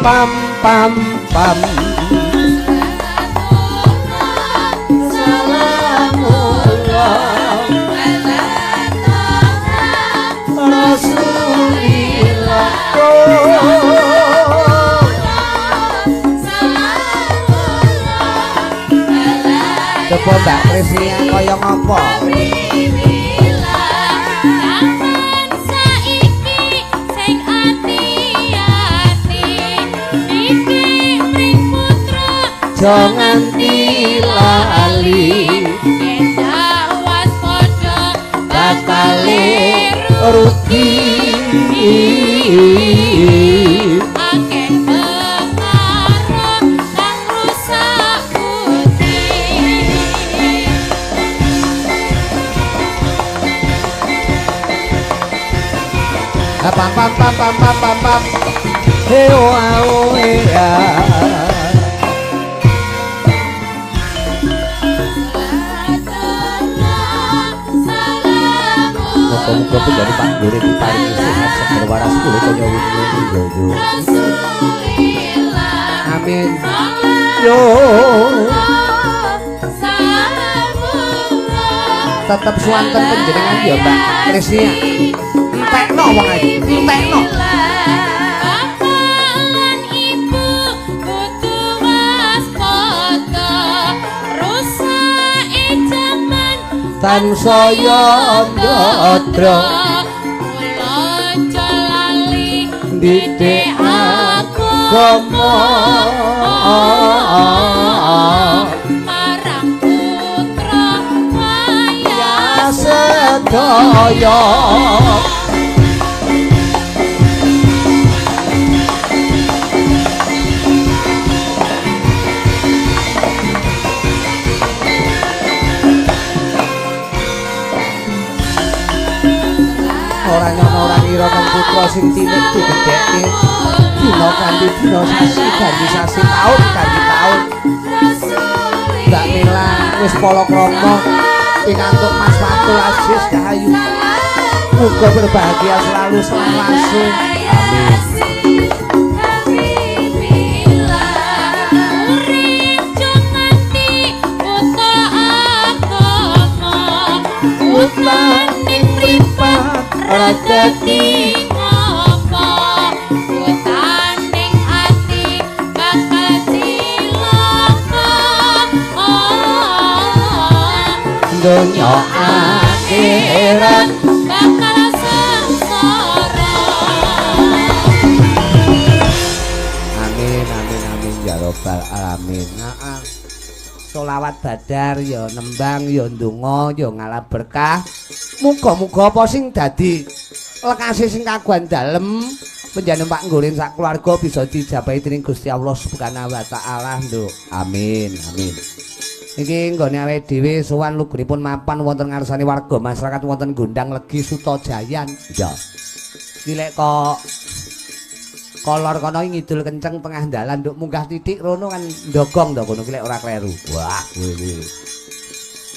pam pam pam. Salamullah Rasulillah. Coba Mbak Krisnia kaya ngapa? Jangan lali bakale rugi akeh pengaruh kang rusak budi. Pam pam pam pam pam pam pam. He o a o e a. Muga-muga penjane Pak Gure diparingi sehat seger waras kuwi kaya wingi yo yo. Amin. Yo. Tetep suwanten panjenengan ya Mbak Krisnia. Entekno wong ae, entekno. Tansaya ndadra kula aja lali didik agama marang putra wayah sedaya. Ora nyono ora ngira kang putra sing cilik digedhekke dina kanthi dina, sasi ganti sasi, taun ganti taun. Mbak Mela wis palakrama pikantuk Mas Fatul Aziz Dahayu. Muga berbahagia selalu selawase. Amin. Ora dadi ngopo utaning ati bakal cilaka donya akhirat bakal sengsara. Amin amin amin ya robbal alamin. Heeh. Solawat badar ya nembang ya ndonga ya ngalap berkah. Muga-muga apa sing dadi lekase sing kagungan dalem panjenengan Pak Nggorin sak keluarga bisa dijabahi dening Gusti Allah Subhanahu wa taala, Nduk. Amin amin. Iki nggone awake dhewe sowan lugunipun mapan wonten ngarsane warga masyarakat wonten Gondang Legi Sutajayan. Ya. Iki lek kok kolor kono ngidul kenceng tengah dalan, Nduk, munggah titik rono kan ndogong to kono ki lek ora kleru. Wah, kuwi kuwi.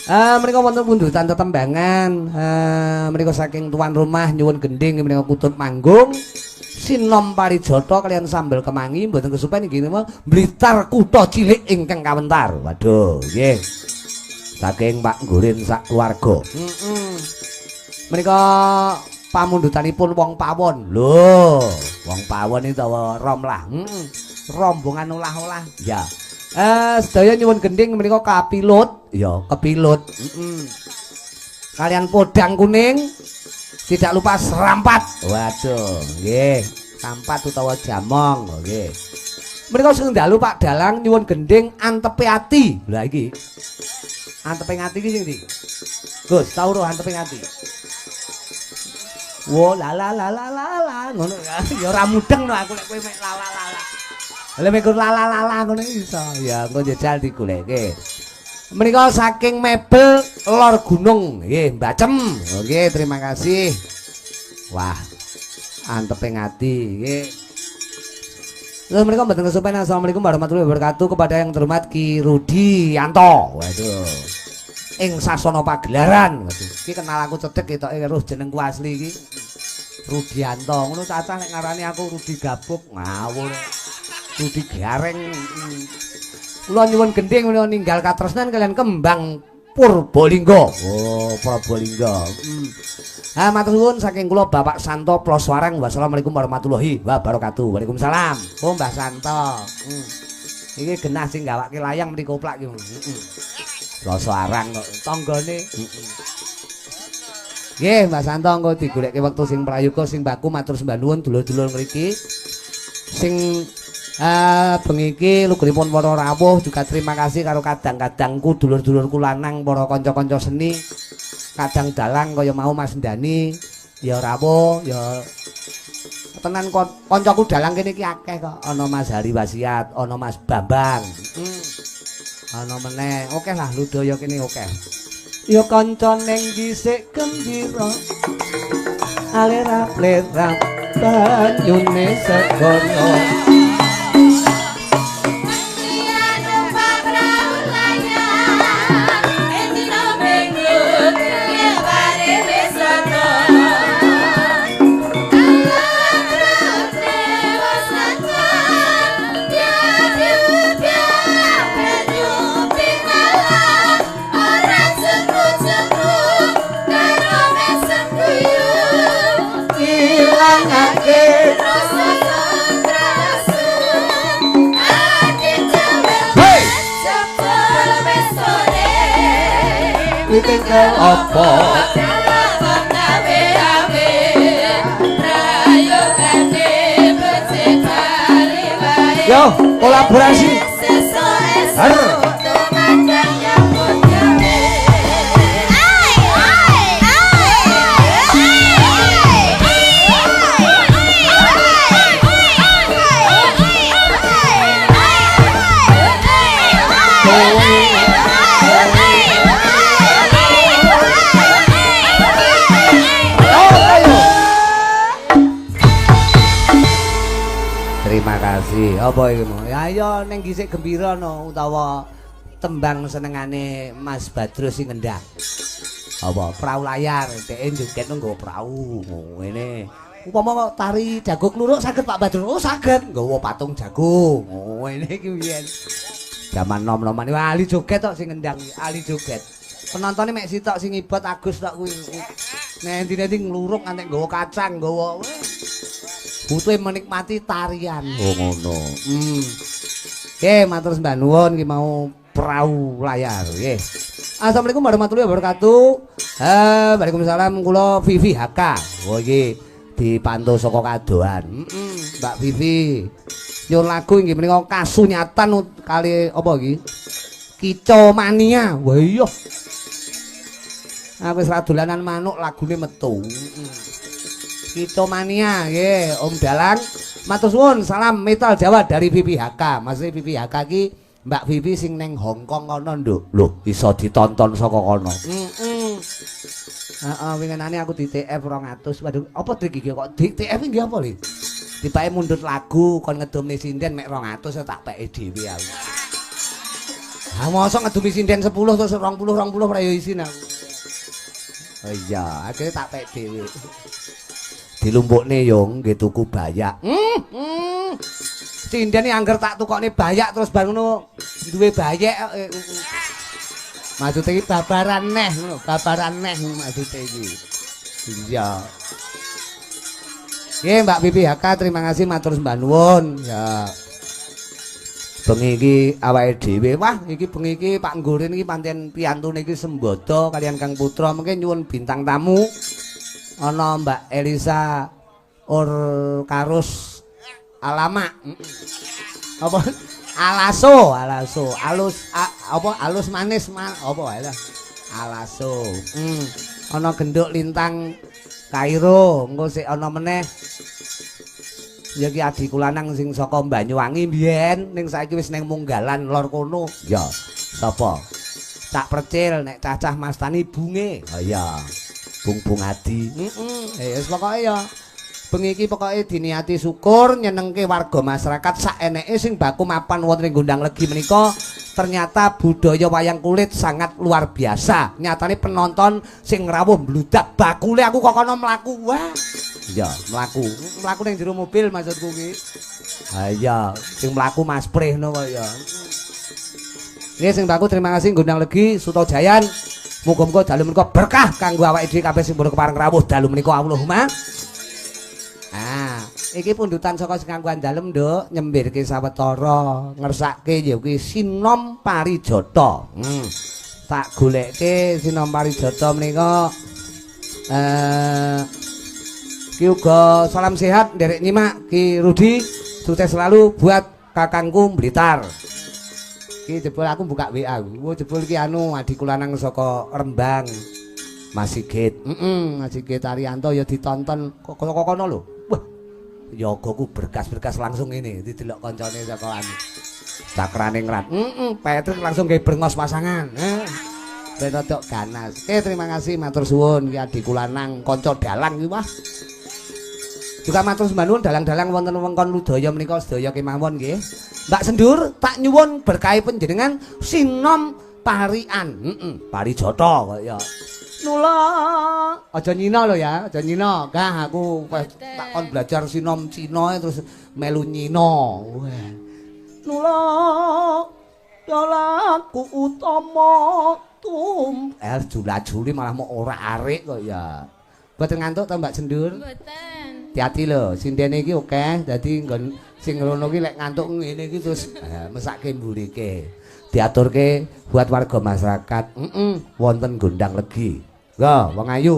Menika wonten pundutan tetembangan, menika saking tuan rumah nyuwun gendhing menika kutut manggung sinom parijata kaliyan sambel kemangi mboten kesupen inggih menika Blitar kutha cilik ingkang kawentar. Waduh, nggih. Saking Pak Nggorin sak keluarga. Heeh. Menika pamundutanipun wong pawon. Lho, wong pawon iki utawa romlah. Heeh. Rombongan olah-olah. Ya. Sedaya nyuwun gendhing menika kapilut, ya kepilut. Kalian podang kuning, tidak lupa serampat. Waduh, nggih, sampat utawa jamong, nggih. Menika sing dalu Pak Dalang nyuwun gendhing antepe ati. Lha iki. Antepe ati iki sing ndi? Gus, tau ro antepe ati. Wo la la la la la la ngono ya ora mudeng no aku lek kowe mek la la la la. Lha mek la la la la ngono iso. Ya engko jajal digoleke. Menika saking mebel Lor Gunung, nggih, Mbacem. Oke, terima kasih. Wah, antepe ngati nggih. Terus menika mboten kesupen. Assalamualaikum warahmatullahi wabarakatuh kepada yang terhormat Ki Rudi Yanto. Waduh. Ing sasana pagelaran. Waduh, iki kenal aku cedhek ketoke weruh jenengku asli iki. Rudianto. Ngono cacah nek ngarani aku Rudi Gabuk, ngawur. Rudi Gareng. Kula nyuwun gendhing menawa ninggal katresnan kalian kembang Purbalingga. Oh, Purbalingga. Ah, matur nuwun saking kula Bapak Santo Ploswarang. Wassalamualaikum warahmatullahi wabarakatuh. Waalaikumsalam. Oh, Mbah Santo. Iki genah sing gawake layang mriko koplak iki. Heeh. Ploswarang kok tanggane. Nggih, Mbah Santo engko digolekke wektu sing prayoga sing baku matur sembah nuwun dulur-dulur mriki. Sing bengi iki lugeripun para rawuh juga terima kasih karo kadang-kadangku dulur-dulurku lanang para kanca-kanca seni. Kadang dalang kaya mau Mas Ndani ya rawuh ya tenan kancaku dalang kene iki akeh kok. Ana Mas Hari Wasiat, ana Mas Bambang. Ana meneh, akeh lah ludaya kene akeh. Ya kanca ning dhisik gembira alera-lera banyune segara. Witingkel apa yo kolaborasi. Har. Terima kasih. Apa iki mau? Ya ayo ning dhisik gembira no utawa tembang senengane Mas Badrus sing ngendang. Apa prau layar, dheke joget nggo prau ngene. Upama kok tari jago kluruk saged Pak Badrus. Oh saged, nggawa patung jago. Ngene iki biyen. Jaman nom-noman wah ahli joget tok sing ngendang, ahli joget. Penontone mek sitok sing ngibot Agus tok kuwi. Nek endi-endi ngluruk nganti nggawa kacang, nggawa butuhe menikmati tarian. Oh ngono. Oke, matur sembah nuwun iki mau prau layar nggih. Assalamualaikum warahmatullahi wabarakatuh. Waalaikumsalam kula Vivi HK. Oh iki dipantau saka kadohan. Mbak Vivi. Nyuwun lagu inggih menika kasunyatan kali apa iki? Kico Mania. Wah iya. Aku wis ra dolanan manuk lagune metu. Kico Mania nggih, Om Dalang. Matur suwun, salam metal Jawa dari Vivi HK. Maksudnya Vivi HK iki Mbak Vivi sing neng Hong Kong kono, Nduk. Lho, iso ditonton saka kono. Heeh. Heeh, winginane aku di TF 200. Waduh, apa trik iki kok di TF iki apa li? Dipake mundhut lagu kon ngedumne sinden mek 200 tak peke dhewe aku. Ha mosok ngedumi sinden 10 terus 20 20 ora yo isin aku. Oh iya, akhirnya tak pek dhewe. Dilumpukne yo nggih tuku bayak. Sinden iki angger tak tukokne bayak terus bar ngono duwe bayek. Maksude iki babaran neh ngono, babaran neh maksude iki. Iya. Nggih Mbak Vivi HK terima kasih matur sembah nuwun. Ya. Bengi iki awake dhewe. Wah, iki bengi iki Pak Nggorin iki pancen piyantune iki sembada kaliyan Kang Putra. Mengke nyuwun bintang tamu. Ana Mbak Elisa Orkarus Alama. Apa? Alaso, alaso, alus apa alus manis apa wae lah. Alaso. Ana genduk lintang Kairo, engko sik ana meneh. Ya iki adhiku lanang sing saka Banyuwangi mbiyen, ning saiki wis ning Munggalan lor kono. Ya, sapa? Cak Percil nek cacah Mas Tani bunge. Oh iya. Bung-bung Adi. Heeh. Wis pokoke ya bengi iki pokoke diniati syukur nyenengke warga masyarakat sak eneke sing baku mapan wonten ing Gondang Legi menika. Ternyata budaya wayang kulit sangat luar biasa. Nyatane penonton sing rawuh mbludak bakule aku kok kono mlaku. Wah. Iya, mlaku. Mlaku ning jero mobil maksudku ki. Ha iya, sing mlaku Mas Prih ngono kok ya. Nggih sing baku terima kasih ngundang legi Sutojayan. Muga-muga dalu menika berkah kanggo awake dhewe kabeh sing kepareng rawuh dalu menika Allahumma. Ah, iki pundutan saka sing kanggo dalem, Nduk, nyembirke sawetara, ngersake ya kuwi Sinom Parijata. Tak golekke Sinom Parijata menika ki uga salam sehat nderek nyimak Ki Rudi, sukses selalu buat kakangku Blitar. Ki jebul aku buka WA. Wo jebul ki anu adikku lanang saka Rembang. Mas Sigit. Mas Sigit Arianto ya ditonton kok kono lho. Wah. Yogaku berkas-berkas langsung ini didelok kancane saka anu. Cakrane ngrat. Patrick langsung gawe brengos pasangan. Ben rodok ganas. Oke, terima kasih matur suwun ki adikku lanang kanca dalang ki wah. Juga matur sembah nuwun dalang-dalang wonten wewengkon Ludaya menika sedaya kemawon nggih. Mbak Sendur tak nyuwun berkahi panjenengan Sinom Parian. Parijata kok ya. Nula aja nyina lho ya, aja nyina. Gah aku tak kon belajar sinom Cina terus melu nyina. Wah. Nula dalaku utama tum. Jula-juli malah mau ora arik kok ya. Mboten ngantuk to Mbak Sendur? Mboten. Hati-hati lho, sindene iki akeh, dadi nggon sing ngono ki lek ngantuk ngene iki terus mesake mburike. Diaturke buat warga masyarakat. Wonten Gondang Legi. Nggo, wong ayu.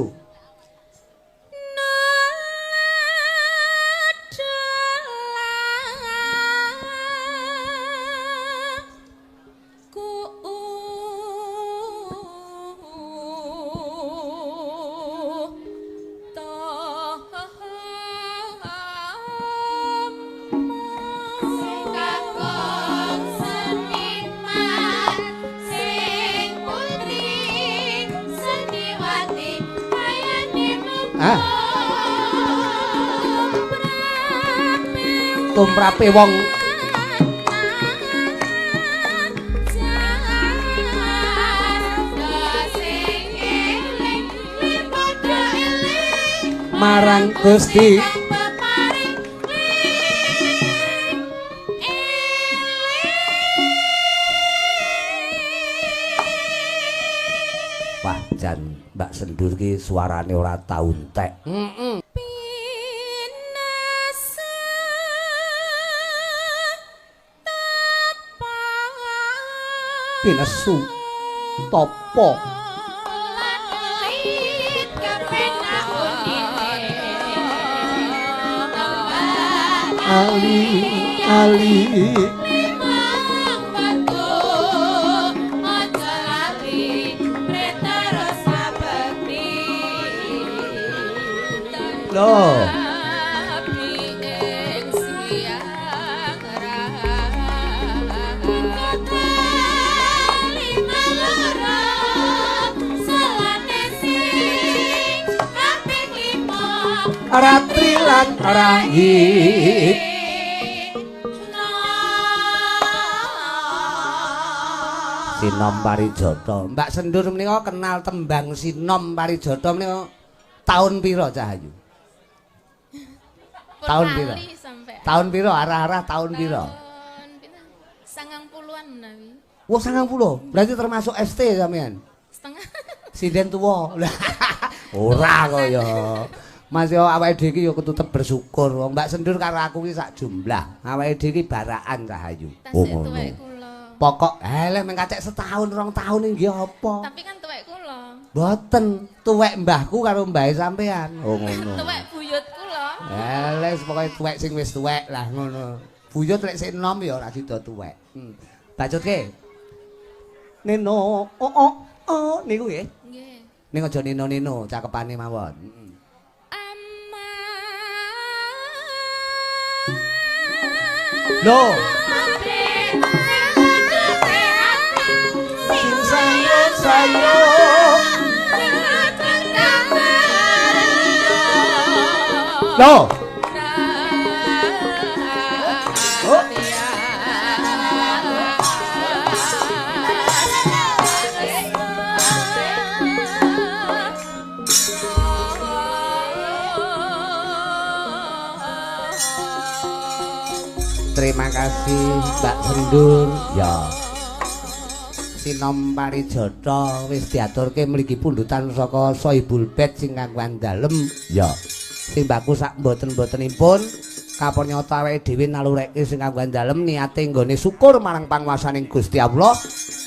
Tumrape wong marang Gusti. Wah, jan Mbak Sendur ki suarane ora tau entek. Pinesu topo ali ali loh. Ratri lan Rahit Sinom Parijata. Mbak Sendur menika kenal tembang Sinom Parijata menika tahun pira Cahayu? Tahun pira? Tahun pira arah-arah tahun pira? 90-an menawi. Wah, 90. Berarti termasuk ST sampean? Setengah. Sinden tuwa. Ora kok ya. Mas yo awake dhewe iki yo kudu tetep bersyukur. Wong Mbak Sendur karo aku iki sak jumlah. Awake dhewe iki barakan Cahayu. Oh ngono. Pokok eleh meng kacek setahun rong tahun nggih apa. Tapi kan tuwek kula. Mboten, tuwek mbahku karo mbahe sampean. Oh ngono. Tuwek buyut kula. Eleh pokoke tuwek sing wis tuwek lah ngono. Buyut lek sik enom ya ora sida tuwek. Bacutke. Neno oh oh oh niku nggih. Nggih. Ning aja neno-neno cakepane mawon. Loh. Sing sayo Loh. Oh. Terima kasih Mbak Sendur. Ya. Sinom Parijata wis diaturke mligi pundutan saka Sohibul Bait sing kagungan dalem. Ya. Sing baku sak mboten-mbotenipun kapon nyata awake dhewe nalureke sing kagungan dalem niate nggone syukur marang panguwasaning Gusti Allah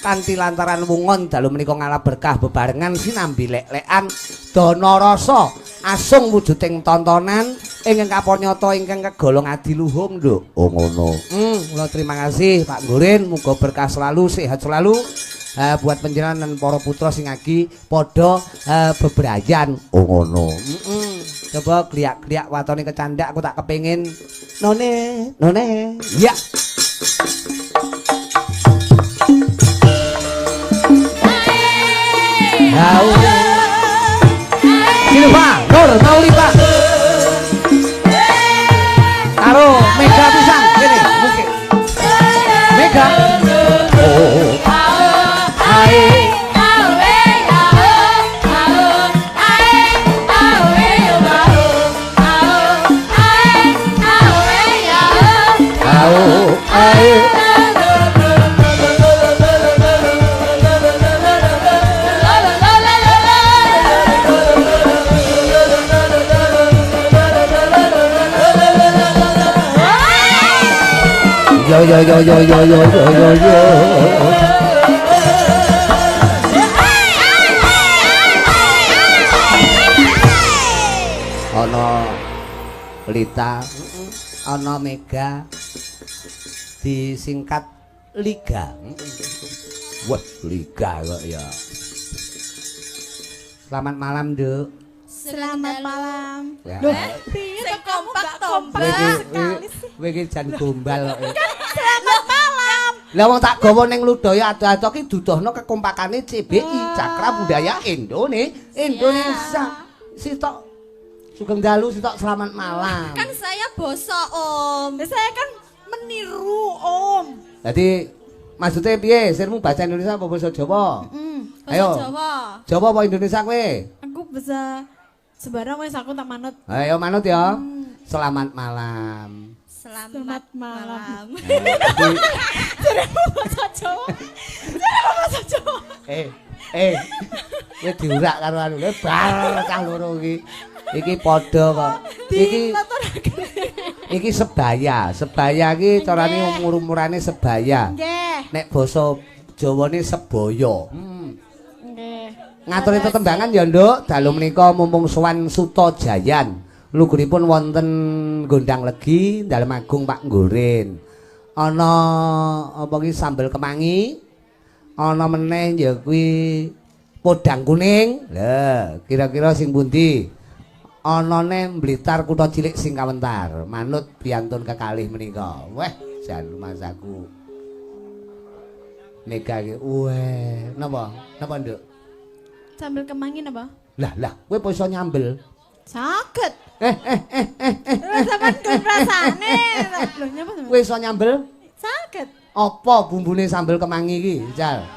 kanthi lantaran wungon dalu menika ngalap berkah bebarengan sinambi lek-lekan dana rasa asung wujuding tontonan ingkang kapon nyata ingkang kegolong adiluhung, Nduk. Oh ngono. Kula terima kasih Pak Gorin, muga berkah selalu, sehat selalu. Buat panjenengan lan para putra sing agi padha bebrayan. Oh ngono. Coba kliak-kliak watone kecandak aku tak kepengin none none. Ya. Hau. Silva, Nur Maulipa. Karo Mega pisan kene, mungkin. Mega. Oh. Ae. Au, ae. Yo yo yo yo yo yo yo yo. Ana Lita, ana Mega, disingkat Liga. Wah, Liga kok ya. Selamat malam, Nduk. Selamat malam. Loh, piye to kompak kompak sekali sih. Kowe iki jan gombal kok. Selamat malam. Lah wong tak gawa ning Ludaya ado-ado ki dudohno kekompakane CBI Cakra Budaya Indonesia. Sitok sugeng dalu, sitok selamat malam. Kan saya bosok, Om. Saya kan meniru, Om. Dadi maksudnya piye? Sirmu bahasa Indonesia apa bahasa Jawa? Bahasa Ayo. Jawa. Jawa apa Indonesia kowe? Aku bisa sembarang wis, aku tak manut. Ayo manut ya. Selamat malam. Selamat malam. Jaremu bahasa Jawa. Jaremu bahasa Jawa. Kowe diurak karo anu bar cah loro iki. Iki padha kok. Iki iki sebaya. Sebaya iki carane umur-umurane sebaya. Nggih. Nek basa Jawane sebaya. Nggih. Ngaturi tetembangan ya, Nduk. Dalu menika mumpung sowan Sutajayan. Lugunipun wonten Gondang Legi Dalem Agung Pak Nggorin. Ana apa ki sambel kemangi? Ana meneh ya kuwi podang kuning. Lha, kira-kira sing pundi? Anane Blitar kutha cilik sing kawentar. Manut priyantun kekalih menika. Weh, jan masaku. Mega iki. Weh, napa? Napa, Nduk? Sambel kemangi napa? Lah, lah, kowe iso nyambel? Saged. Sampeyan kuwi rasane. Lho, nyapa sampeyan? Kowe iso nyambel? Saged. Apa bumbune sambel kemangi iki, Jal?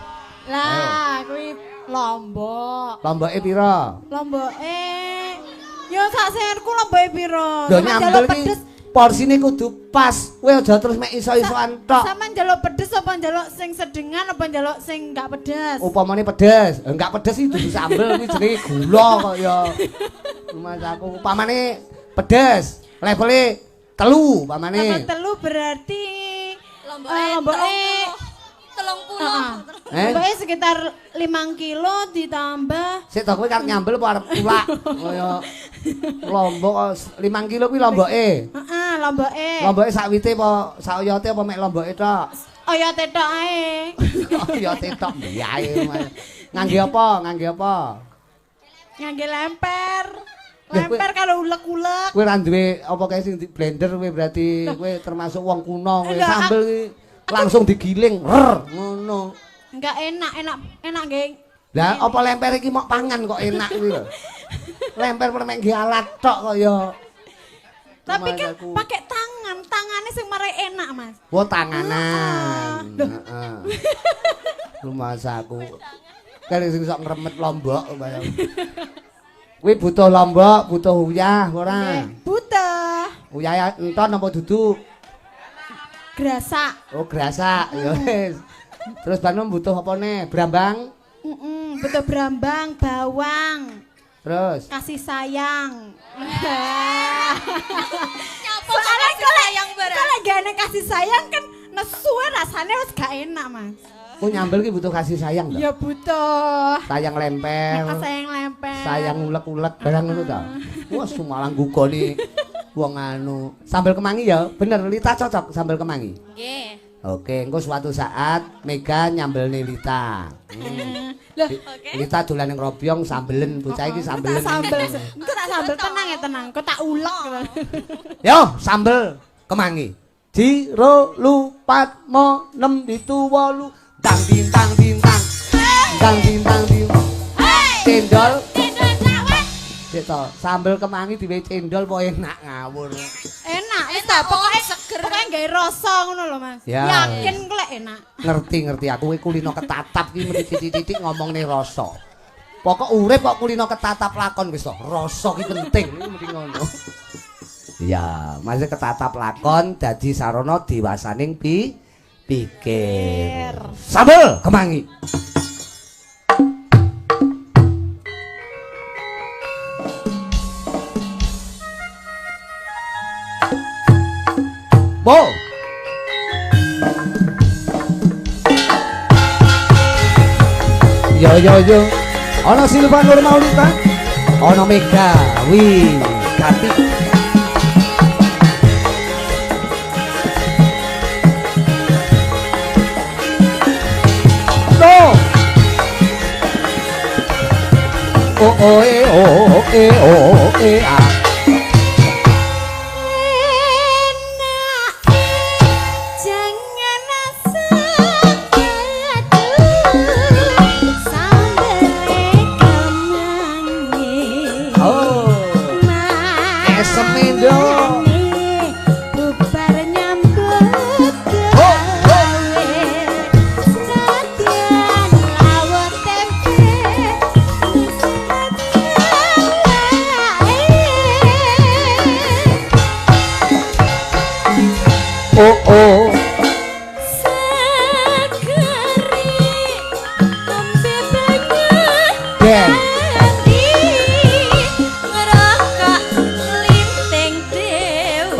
Lah, kuwi lombok. Lomboke pira? Lomboke yo sak serku lomboke pira? Lho nyambel iki porsine kudu pas. Kowe aja terus mek iso-isoan tok. Sampeyan njaluk pedes apa njaluk sing sedengan apa njaluk sing enggak pedes? Upamane pedes. Enggak pedes iki dudu sambel kuwi jenenge gula kok ya. Mas aku upamane pedes, levele 3 upamane. Level 3 berarti lomboke 30. Lomboke sekitar 5 kilo ditambah. Sik to kowe karep nyambel apa arep kulak? Kaya lombok 5 kilo kuwi lomboke. Heeh, lomboke. Lomboke sak wite apa sak oyote apa mek lomboke tok? Oyote tok ae. Oyote tok biae. Ngangge apa? Ngangge apa? Ngangge lemper. Lemper kalau ulek-ulek. Kowe ra duwe apa kae sing di blender kowe berarti kowe termasuk wong kuno kowe. Sambel iki langsung digiling ngono. Enggak enak, enak enak nggih. Lah apa lemper iki mok pangan kok enak kuwi lho. Lemper permek nggih alat tok kok ya. Tapi kan pakai tangan, tangannya sing marai enak, Mas. Oh, tanganan. Heeh. Rumah aku. Kene sing sok ngremet lombok bayang. Kuwi butuh lombok, butuh uyah ora? Butuh. Uyah enton apa duduk? Grasak. Oh, grasak. Ya wis. Terus Bano butuh apa nih? Brambang? Butuh brambang, bawang. Terus kasih sayang. Nyapa kasih sayang barang. Kalau gak enak kasih sayang kan nesu rasanya wis gak enak, Mas. Ku nyambel ki butuh kasih sayang to? Ya butuh. Sayang lempel. Sayang lempel. Sayang ulek-ulek barang ngono ta. Wah, sumalang gugone wong anu. Sambel kemangi ya, bener Lita cocok sambel kemangi. Nggih. Oke, engko suatu saat Mega nyambelne Lita. Loh, Lita dolan ning robyong sambelen, bocah iki sambelen. Sambel. Engko tak sambel tenang ya tenang, engko tak ulek. Yo, sambel kemangi. 2 3 4 5 6 7 8 tang bintang bintang. Tang bintang bintang. Cendol. Cendol cawet. Sik to, sambel kemangi diwehi cendol po enak ngawur. Enak, wis ta, pokoke seger. Pokoke gawe rasa ngono lho, Mas. Ya. Yakin kok lek enak. Ngerti-ngerti aku iki kulino ketatap iki meni titik-titik ngomongne rasa. Pokok urip kok kulino ketatap lakon wis to. Rasa ki penting mesti ngono. Ya, masih ketatap lakon dadi sarana diwasaning pikir. Sambel kemangi. Bo. Yo yo yo. Ana Silva Nur Maulita, ana Mega Wigati. No. O o e o e o e a.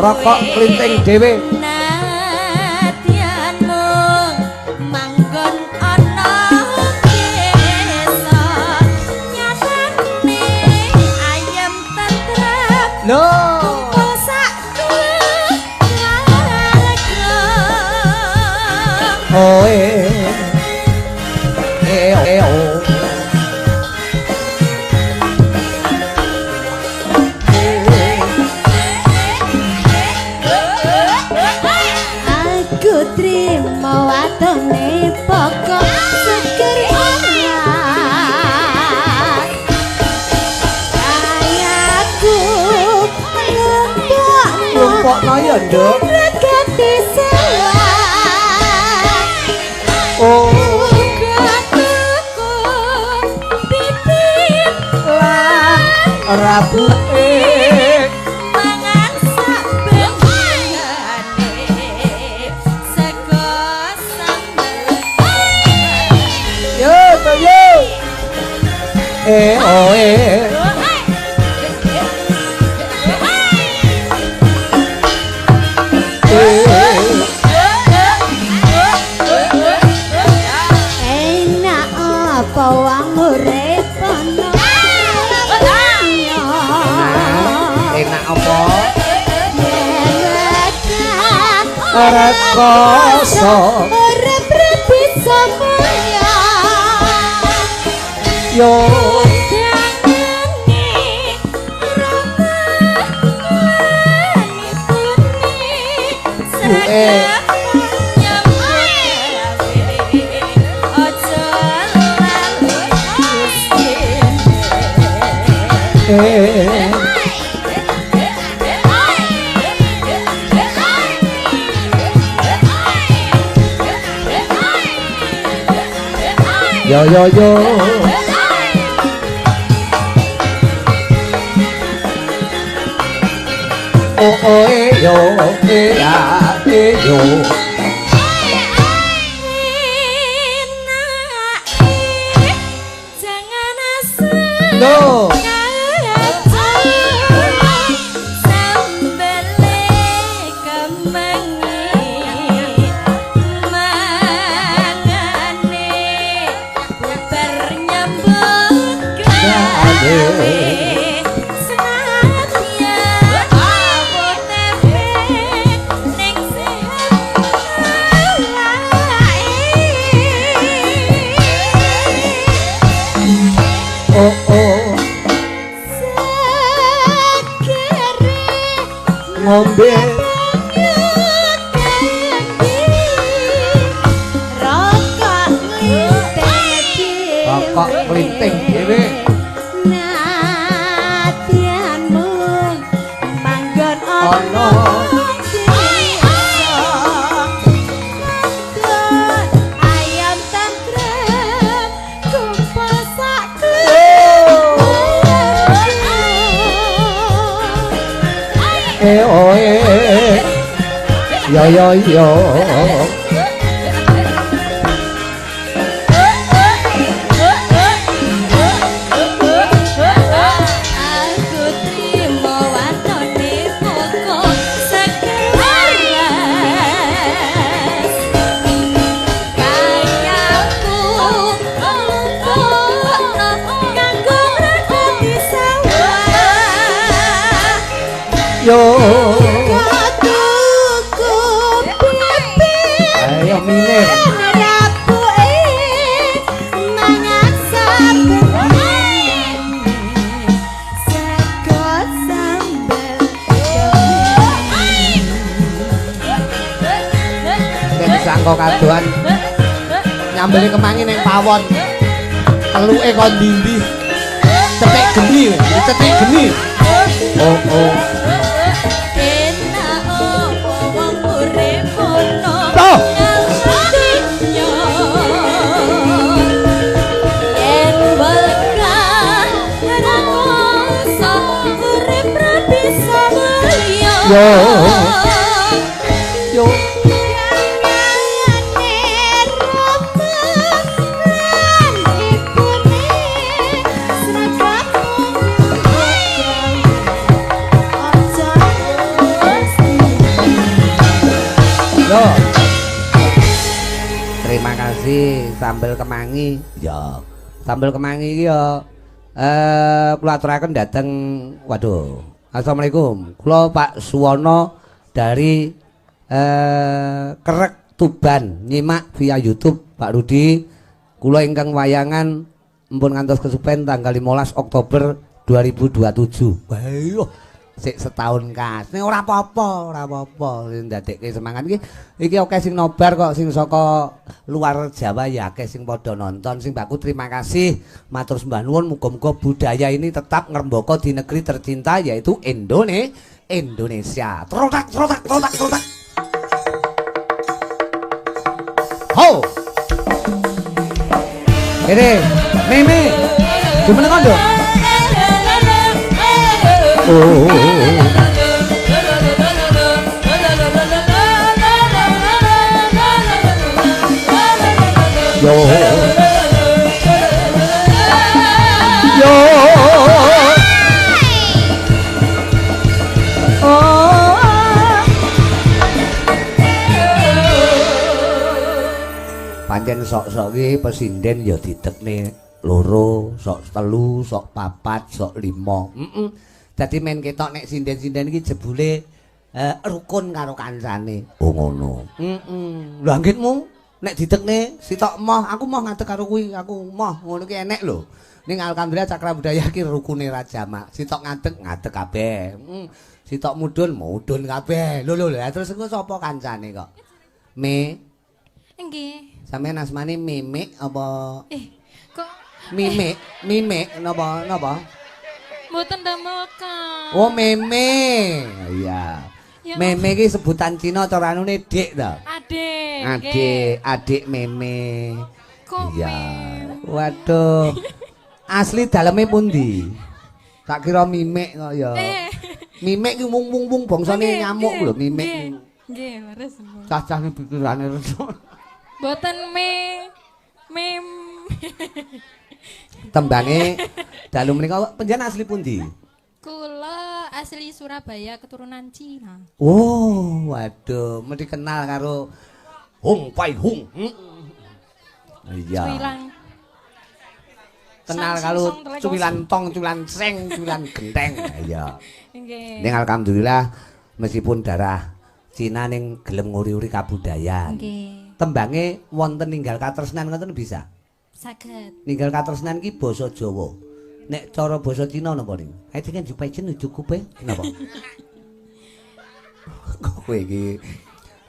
Rokok klinting dhewe. Nadyan mung manggon ana desa, nyatane ayem tentrem. Lho, kumpul sak keluarga. Oh e e o. Lumpokno ya, Nduk. Oh, rabuke mangan sak bengane sego sambel. Yo to yo. E o e. Enak apa wong urip ana. Enak apa? Rekoso urip bisa mulya. Yo yo yo yo. O o e yo e a. Yo. Jangan asem. Lho. Sambele kemangi mangane bubar nyambut gawe senadyan opo tempe ning sehat awake. Oh oh. Segere Ngombe. Rokok nglinting dhewe. Rokok nglinting dhewe. Nadyan mung manggon Ana. ana desa. Ngandut ayam tentrem kumpul sak keluarga. Eh oh eh. Yo yo yo. Aku trimo watone pokok sekelas. Kayaku lumpukno kanggo ngrakoti sawah. Yo. Tuku bibit Ayo minir. rapuke mangan saben sego sambel. Nek sangka kadoan nyambeli kemangi ning pawon. Teluke kon ndi-ndi. Cetik geni, cetik geni. Oh oh. Enak opo wong urip ono Toh. donya. Yen wegah ora kuasa urip ra bisa mulya. Yo. Yo. Yangane rama lan ibune sregep aja mesti. Yo. Terima kasih sambel kemangi. Ya. Sambel kemangi iki ya kula aturaken dhateng waduh. Assalamualaikum. Kula Pak Suwono dari Kerek Tuban nyimak via YouTube Pak Rudi. Kula ingkang wayangan empun ngantos kesupen tanggal 15 Oktober 2027. Wah, iya. Sik setahun kas. Ning ora apa-apa, ora apa-apa. Ndadekke semangat iki. Iki akeh sing nobar kok sing saka luar Jawa ya akeh sing padha nonton. Sing baku terima kasih. Matur sembah nuwun, muga-muga budaya ini tetap ngrembaka di negeri tercinta yaitu Indonesia. Trotak trotak trotak trotak. Ho. Kene, Meme. Jumeneng kondo. Oh. Yo. Yo. Oh. Pancen sok-sok iki pesinden ya didekne loro, sok telu, sok papat, sok lima. Heeh. Dadi men ketok nek sinden-sinden iki jebule rukun karo kancane. Oh ngono. Heeh. Lha anggitmu nek didekne sitok moh, aku moh ngadeg karo kuwi, aku moh ngono ki enek lho. Ning alhamdulillah Cakra Budaya ki rukune ra jamak. Sitok ngadeg, ngadeg kabeh. Heeh. Sitok mudhun, mudhun kabeh. Lho lho lho, terus engko sapa kancane kok? Me. Nggih. Sampeyan asmane Mimik apa? Kok Mimik, Mimik napa napa? Mboten damel, Kang. Oh, Meme. Iya. Ya. Meme iki sebutan Cina cara anune Dik to. Adik. Adik, adik Meme. Kok Iya. Waduh. Asli daleme pundi? Tak kira mimik kok ya. Mimik ki wung-wung-wung bangsane nyamuk lho mimik. Nggih, leres. Cacah ning pikirane reso. Mboten me mem. Tembange dalu menika panjenengan asli pundi? Kula asli Surabaya, keturunan Cina. Oh, waduh, mesti kenal karo Hung Pai Hung. Iya. Cuilan. Kenal karo cuwilan tong, cuwilan seng, cuwilan genteng. Iya. Nggih. Ning alhamdulillah meskipun darah Cina ning gelem nguri-uri kabudayan. Nggih. Tembange wonten ninggal katresnan ngoten bisa? Saged. Ninggal katresnan ki basa Jawa. Nek cara basa Cina napa niku? Ae dengan jupejen cukupe napa? Kowe iki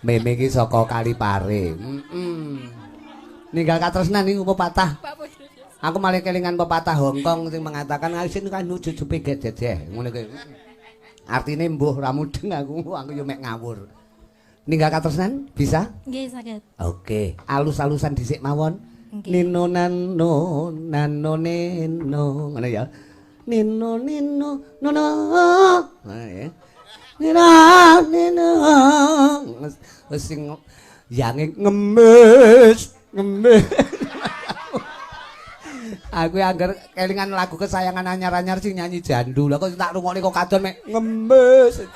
meme iki saka Kalipare. Heeh. Ninggal katresnan niku pepatah. Aku malah kelingan pepatah Hongkong sing mengatakan asin kan jujupe gededeh ngono kuwi. Artine mbuh ra mudeng aku yo mek ngawur. Ninggal katresnan bisa? Nggih, saged. Oke, alus-alusan dhisik mawon. Nino nano nano nino ngono ya. Nino nino nono. Ngono ya. Nino nino. Wis sing yange ngemis, ngemis. Aku angger kelingan lagu kesayangan anyar-anyar sing nyanyi jandu. Lah kok tak rungokne kok kadon mek ngemis.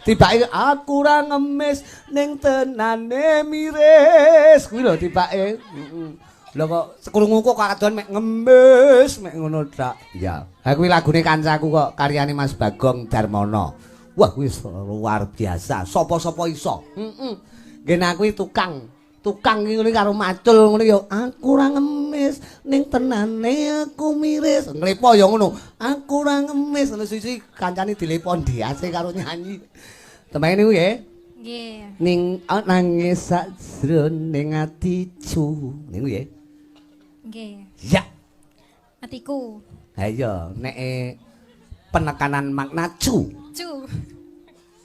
Tibake aku ora ngemis ning tenane miris. Kuwi lho tibake. Heeh. Lha kok krungu kok kadon mek ngemis mek ngono tok. Iya. Ha kuwi lagune kancaku kok karyane Mas Bagong Darmono. Wah kuwi luar biasa. Sapa-sapa iso. Heeh. Ngene aku tukang. Tukang iki ngene karo macul ngono ya aku ora ngemis ning tenane aku miris. Nglepo ya ngono. Aku ora ngemis ngono sisi kancane dilepo ndiase karo nyanyi. Tembange niku nggih. Nggih. Ning nangis sajroning atiku. Niku nggih. Nggih. Ya. Atiku. Ha iya, nek penekanan makna cu. Cu.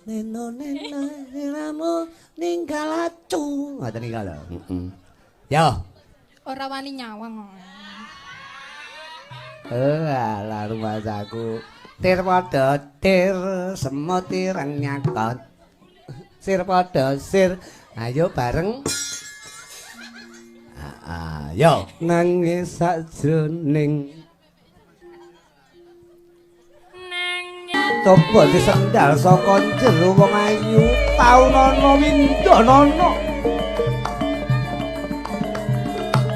Neno neno niramu ninggal acu. Ngoten iki lho. Heeh. Yo. Ora wani nyawang. Alah rumasaku. Tir padha tir semut ireng nyakot. Sir padha sir. Ayo bareng. Ayo nangis sajroning coba disendal saka jero wong ayu taunana windanana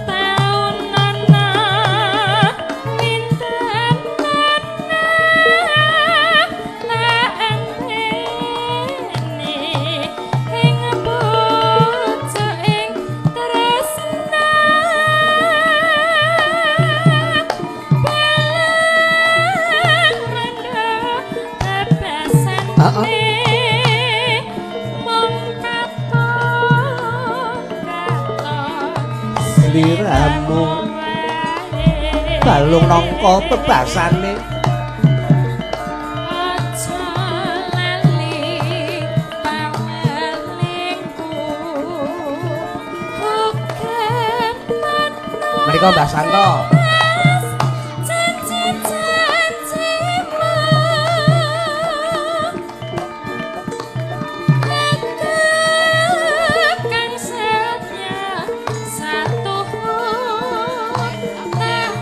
taunana windanana laentene ing bojo ing tresna sliramu balung nangka bebasane aja lali pawelingku uga menika Mbah Santo.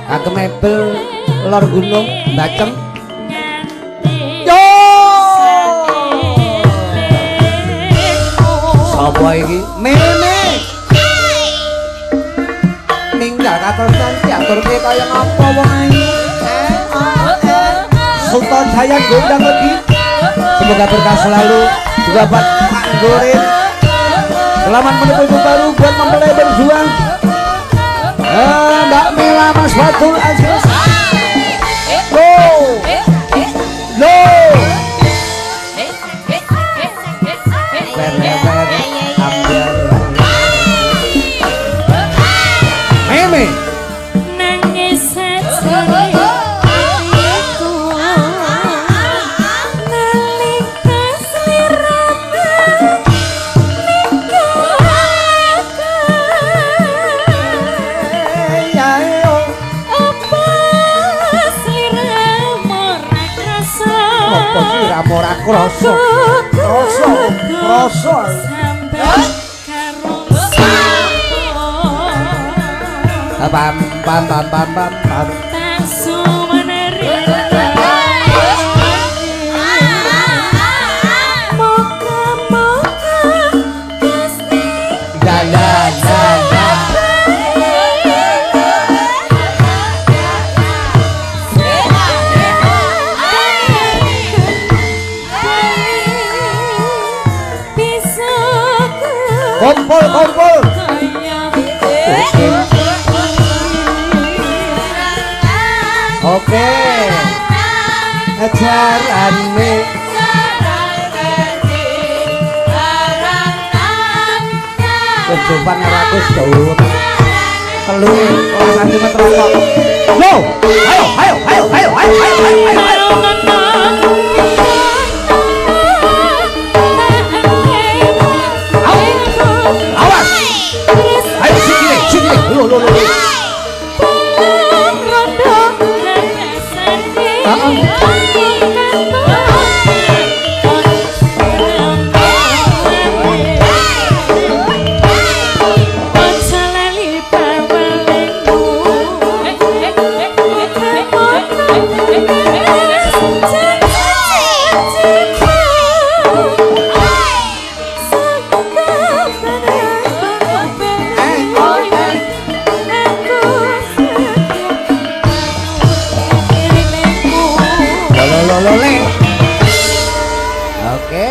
Kagem mebel lor gunung Bacem. Yo. Sapa iki? Meme. Ninggal katresnan diaturke kaya ngapa wong ayu. Sultan Jaya gondang lagi. Semoga berkah selalu juga buat Pak Gorin. Selamat menempuh baru buat mempelai berjuang. Mbak Mila Mas Fatul Aziz. Lo. Lo. Meme. Nangis sajroning atiku nalika sliramu ninggal aku. Apa sliramu ora krasa? Apa sliramu ora krasa? Krasa, krasa. Tobat karo sapa Pam pam pam pam pam pam. Tak sumeneri. Moga-moga Gusti La la la la. Bisa Kumpul kumpul. kaya Oke. Ajarane kejopan karo aku dawa. Telu ora sentimeter kok. Yo, ayo ayo ayo ayo ayo ayo ayo ayo. Awas. Ayo sikile, sikile. Lo lo lo. Lo lo lo lo le. Oke,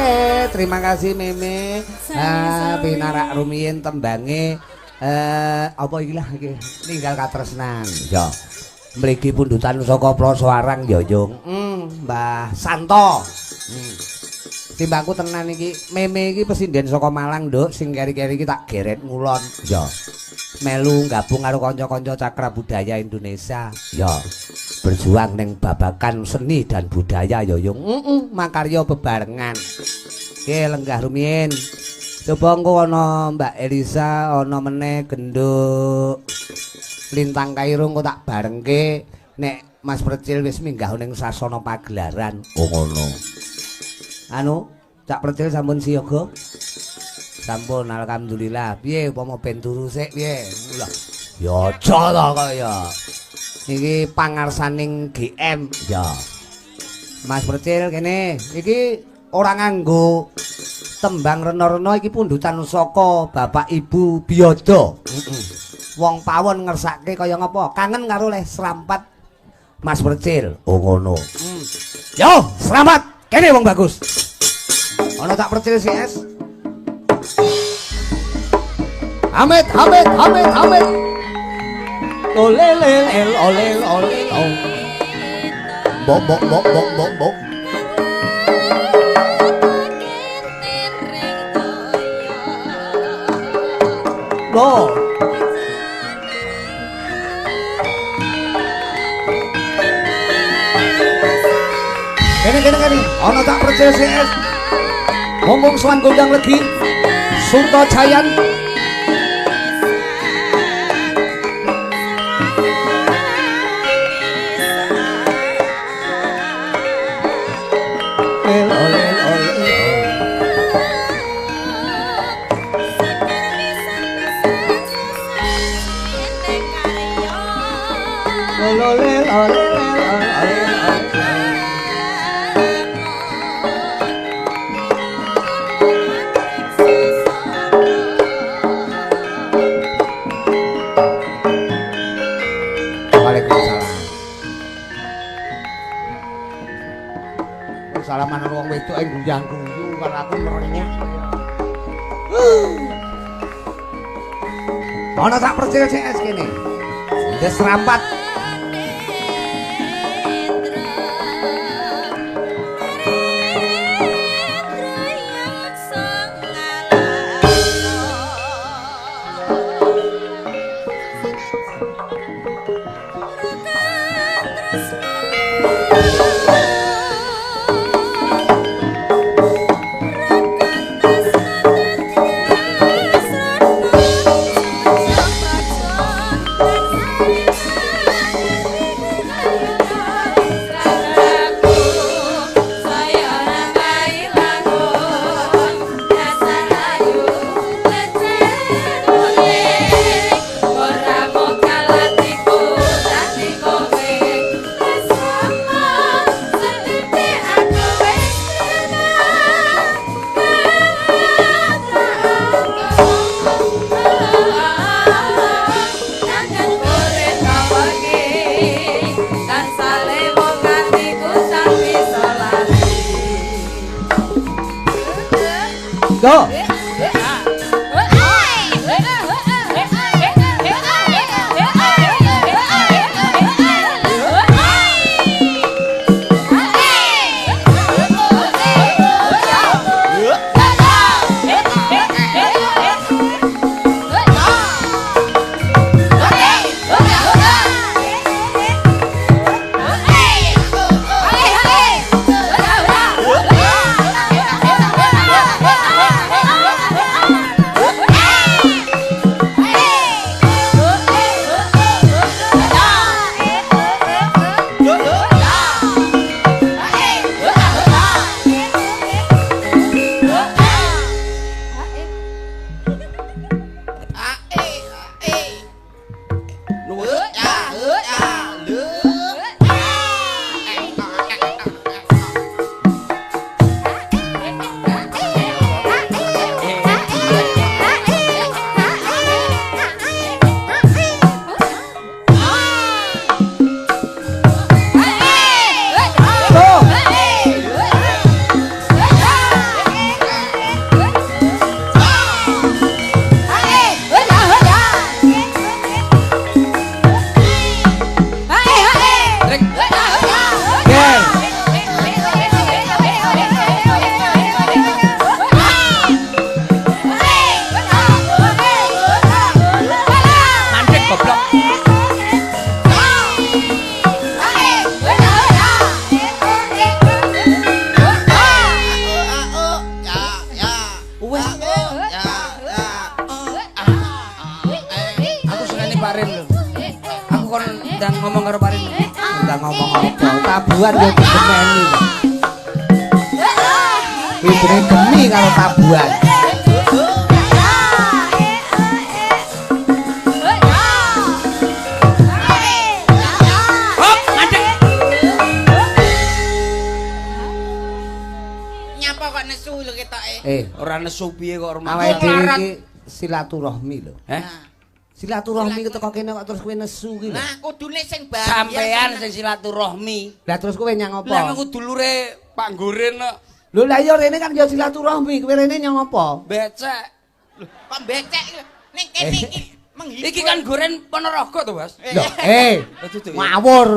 terima kasih Meme. Ah, pinarak rumiyin tembange apa iki lah iki ninggal katresnan. Ya. Mriki pundutan saka Plasoarang ya, Yung. Mbah Santo. Timbangku tenan iki, Meme iki pesinden saka Malang, Nduk, sing keri-keri iki tak geret ngulon. Ya. Melu gabung karo kanca-kanca Cakra Budaya Indonesia. Ya. Berjuang ning babakan seni dan budaya ya, Yung. Makarya bebarengan. Oke, lenggah rumiyin. Coba engko ana Mbak Elisa, ana meneh genduk Lintang Kairo engko tak barengke nek Mas Percil wis minggah ning sasana pagelaran. Oh ngono. Anu, Cak Percil sampun siyaga? Sampun alhamdulillah. Piye upama ben turu sik piye? Lah, ya aja to kaya. Iki pangarsaning GM. Ya. Mas Percil kene iki ora nganggo tembang rena-rena iki pundutan saka Bapak Ibu Biyodo. Wong pawon ngersake kaya ngapa? Kangen karo leh serampat Mas Percil. Oh ngono. Yo, selamat. Kene wong bagus. Ana tak Percil CS. Amit, amit, amit, amit. Ole le le ole ole oh. Bok bok bok bok bok bok. Loh. Kene kene kene. Ana tak Percil CS. Ngomong sowan gondang legi. Sunto Jayan. El ole ole. Ole ole ole ole. Waalaikumsalam. Salaman karo wong wedok ing guyang-guyu karo aku merengut. Ana tak Percil CS kene. Wis serampat. Go. Tabuhan yo digemeni. Kuwi jenenge gemi karo tabuhan. Hop, ngadeg. Nyapa kok nesu lho ketoke. Ora nesu piye kok rumah. Awake dhewe iki silaturahmi lho. Heh. Silaturahmi teko kene kok terus kowe nesu ki lho. Lah kudune sing bahagia. Sampean sing silaturahmi. Lah terus kowe nyang apa? Lah aku dulure Pak Nggoren kok. Lho lah iya rene kan ya silaturahmi, kowe rene nyang apa? Becek. Lho kok becek ning kene iki menghibur. Iki kan Nggoren Ponorogo to, Bos? Lho, ngawur.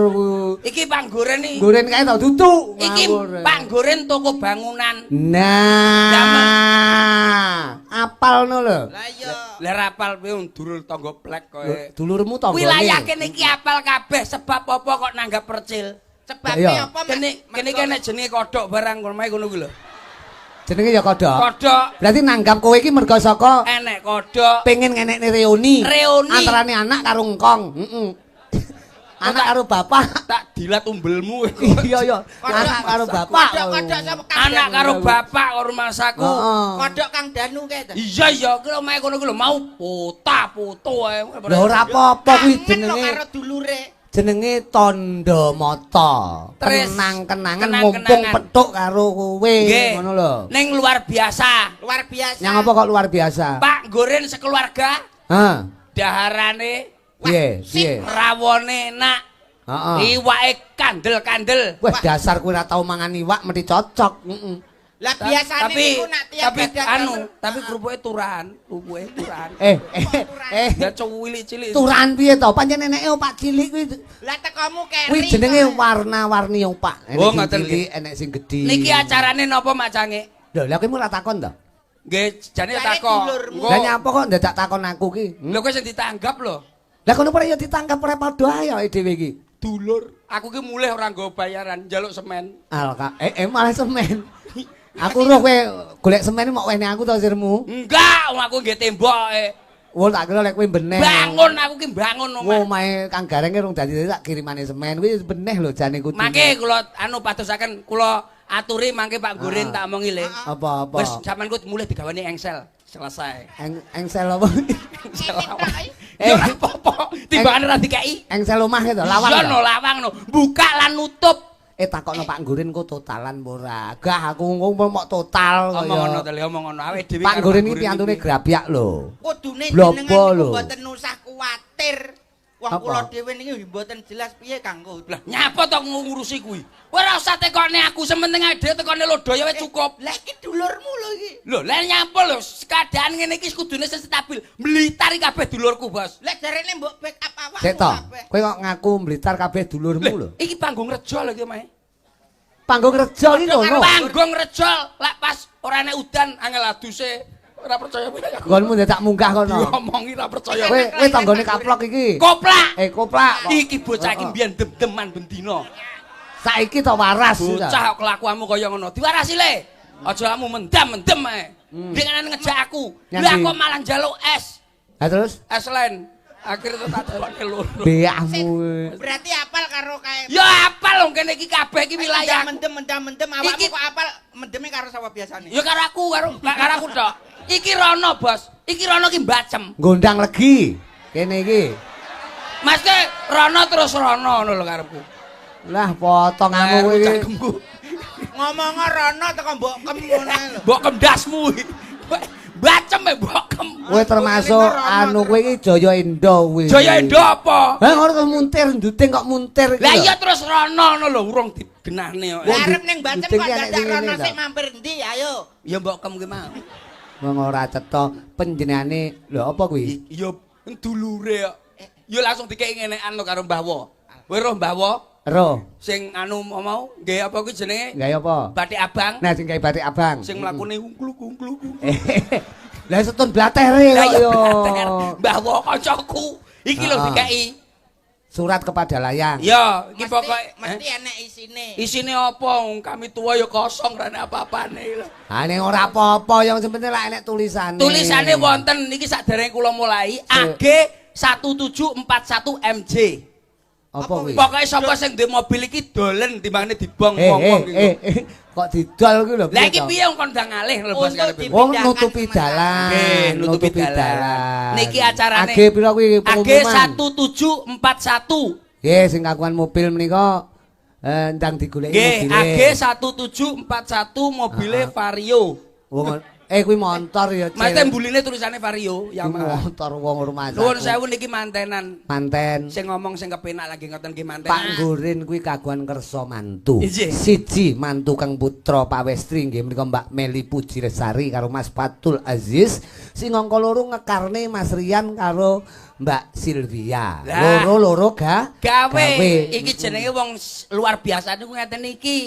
Iki Pak Nggoren iki. Nggoren kae to dudu. Iki Pak Nggoren toko bangunan. Nah. Apal no lho. Lah iya. Lah rapal kowe wong dulur tangga plek kowe. Dulurmu tanggane. Wilayah kene iki apal kabeh sebab apa kok nanggap percil? Sebabe apa? Kene kene iki nek jenenge kodhok barang kono mae ngono kuwi lho. Jenenge ya kodhok. Kodhok. Berarti nanggap kowe iki mergo saka enek kodhok. Pengen ngenekne reuni. Reuni. Antarane anak karo engkong. Heeh. Anak karo bapak. Tak dilat umbelmu. Iya iya. Anak karo bapak. Kodhok sapa? Anak karo bapak karo masaku. Kodhok Kang Danu kae to. Iya iya, ki omahe kono ki lho mau pota-poto ae. Lha ora apa-apa kuwi jenenge karo dulure. Jenenge tandha mata. Kenang-kenangan mumpung petuk karo kowe ngono lho. Ning luar biasa. Luar biasa. Nyang apa kok luar biasa? Pak Nggoren sekeluarga. Heeh. Daharane piye? Piye? Rawone enak. Heeh. Iwake kandel-kandel. Wah, dasar kowe ora tau mangan iwak mesti cocok. Heeh. Lah biasane niku nak tiap anu, tapi kerupuke turahan, kerupuke turahan. Ya cuwilik-cilik. Turahan piye to? Pancen eneke opak cilik kuwi. Lah tekomu keri. Kuwi jenenge warna-warni opak. Enek sing cilik, enek sing gedhi. Niki acarane napa Mak Cange? Lho, lha kowe ora takon to? Nggih, jane takon. Lah nyapa kok ndadak takon aku ki? Lho kowe sing ditanggap lho. Lah kono ora ya ditanggap ora padha ae awake dhewe iki. Dulur, aku ki mulih ora nggo bayaran, njaluk semen. Alka, malah semen. Aku roh kowe golek semen mok wene aku to sirmu? Enggak, wong aku nggih temboke. Wah, tak kira lek kowe beneh. Bangun aku ki bangun omah. Omahe Kang Gareng ki rung dadi tak kirimane semen. Kuwi beneh lho jane kudu. Mangke kula anu padosaken kula aturi mangke Pak Gurin tak omongi le. Apa-apa. Wis sampean ku mulih digaweni engsel. Selesai. Engsel apa? Engsel apa? Ya ora apa-apa. Timbangane ra dikeki. Engsel omah to, lawang. Iya no lawang no. Buka lan nutup. Takokno Pak Gurin ku totalan apa ora? Gah aku ngomong mok total kaya. Omong ngono to le, omong ngono awake dhewe. Pak Gurin iki piyantune grabyak lho. Kudune jenengan niku mboten usah kuwatir. Wong kula dhewe niki mboten jelas piye kanggo. Lah nyapa to ngurusi kuwi? Kowe ora usah tekone aku, sementing dhewe tekone Lodaya wis cukup. Lah iki dulurmu lho iki. Lho, lah nyapa lho, keadaan ngene iki kudune stabil. Blitar iki kabeh dulurku, Bos. Lah jarene mbok backup awakmu kabeh. Kowe kok ngaku Blitar kabeh dulurmu lho. Iki panggung rejo lho iki, Mae. Panggung rejo iki ngono. Panggung rejo lek pas ora enek udan angel aduse. Ora percaya kowe aku. Nggonmu tak munggah kono. Diomongi ora percaya. Kowe tanggane kaplok iki. Koplak. Koplak. Iki bocah iki mbiyen dem-deman bendina. Saiki to waras. Bocah kok kelakuanmu kaya ngono. Diwarasi le. Aja kamu mendam-mendem ae. Dengan ngejak aku. Lah kok malah njaluk es. Ha terus? Es len. Akhire tak tekone loro. Beahmu. Berarti apal karo kae. Ya apal wong kene iki kabeh iki wilayah. Mendem-mendem awakmu kok apal mendeme karo sapa biasane? Ya karo aku, karo aku tok. Iki rono, Bos. Iki rono ki mbacem. Gondang legi. Kene iki. Mas ke rono terus rono ngono lho karepku. Lah potonganmu kuwi. Ngomong rono teko mbok kem ngono lho. Mbok kem dasmu. Bacem e mbok kem. Kowe termasuk anu kowe iki Jaya Endo kuwi. Jaya Endo apa? Lah ngono terus muntir nduting kok muntir iki. Lah iya terus rono ngono lho urung digenahne kok. Lah arep ning bacem kok dadak rono sik mampir endi ayo. Ya mbok kem ki mau. Wong ora cetha panjenengane lho apa kuwi? Ya dulure kok. Ya langsung dikeki ngenekan lho karo Mbah Wo. Kowe roh Mbah Wo? Roh. Sing anu mau nggih apa kuwi jenenge? Gawe apa? Batik abang. Nah sing gawe batik abang. Sing mlakune ungkluk-ungkluk. Lah setun blatere kok yo. Mbah Wo kancaku. Iki lho dikeki surat kepada layang. Ya, iki pokoke mesti enek isine. Isine apa? Wong kami tua ya kosong ra enek apa-apane lho. Ha ning ora apa-apa, yang penting lak enek tulisane. Tulisane wonten niki saderenge kula mulai AG 1741 MJ. Apa kuwi? Pokoke sapa sing duwe mobil iki dolen timbangane dibong wong-wong iki. Kok didol kuwi lho. Lah iki piye wong kon ndang ngalih lho Bos karepe. Wong nutupi dalan. Nggih, nutupi dalan. Niki acarane AG pira kuwi pengumuman? AG 1741. Nggih, sing kagungan mobil menika ndang digoleki mobile. Nggih, AG 1741 mobile Vario. Wong kuwi montor ya. Mas tembuline tulisane Vario Yamaha. Montor wong rumah. Nuwun sewu niki mantenan. Manten. Sing ngomong sing kepenak lagi ngoten nggih manten. Pak Nggurin kuwi kagungan kersa mantu. Siji mantu kang putra pawestri nggih menika Mbak Meli Puji Resari karo Mas Fatul Aziz. Sing angka loro ngekarne Mas Rian karo Mbak Silvia. Loro-loro gawe. Iki jenenge wong luar biasa niku ngeten iki.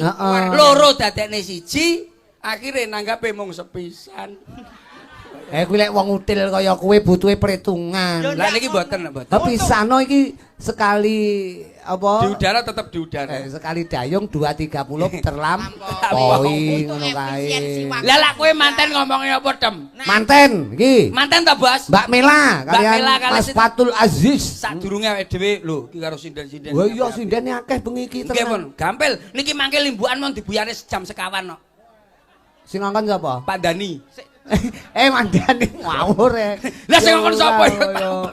Loro dadekne siji. Akhire nanggape mung sepisan. Kuwi lek wong util kaya kowe butuhe perhitungan. Lah niki mboten, mboten. Pisano iki sekali apa? Di udara tetep di udara. Sekali dayung 2.30 terlampaui ngono kae. Lah lak kowe manten ngomongnya apa, Dem? Manten iki. Manten ta, Bos? Mbak Mela kalian Mas Fatul Aziz. Sadurunge awake dhewe lho iki karo sinden-sinden. Wah iya sindene akeh bengi iki tenan. Nggih pun, gampil. Niki mangke limbukan mon dibuyare jam sekawan kok. Sing ngongkon sapa? Pak Dani. Mandani ngawur e. Lah sing ngongkon sapa ya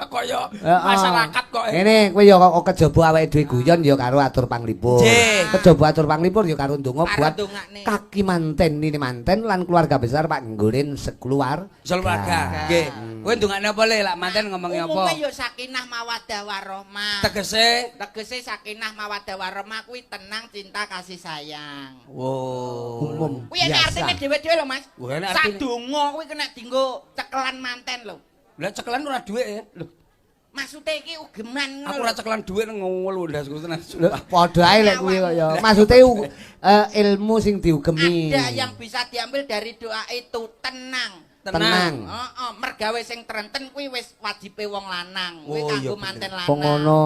kaya masyarakat kok. Ngene kowe ya kok kejaba awake dhewe guyon ya karo atur panglipur. Kejaba atur panglipur ya karo ndonga buat kaki manten nini manten lan keluarga besar Pak Nggurin sekeluarga. Sekeluarga. Nggih. Kowe ndongakne apa le lak manten ngomongi apa? Umume ya sakinah mawaddah warahmah. Tegese tegese sakinah mawaddah warahmah kuwi tenang cinta kasih sayang. Wow. Umum. Kuwi enek artine dhewe-dhewe lho Mas. Sadonga kuwi kena dinggo cekelan manten lho. Lah cekelan ora dhuwit ya. Lho. Maksude iki ugeman ngono. Aku ora cekelan dhuwit ngewel ndasku tenan. Lho padha ae lek kuwi kok ya. Maksude ilmu sing diugemi. Ada yang bisa diambil dari doa itu, tenang. Tenang. Heeh, mergawe sing trenten kuwi wis wajibe wong lanang. Kuwi kanggo manten lanang. Kok ngono.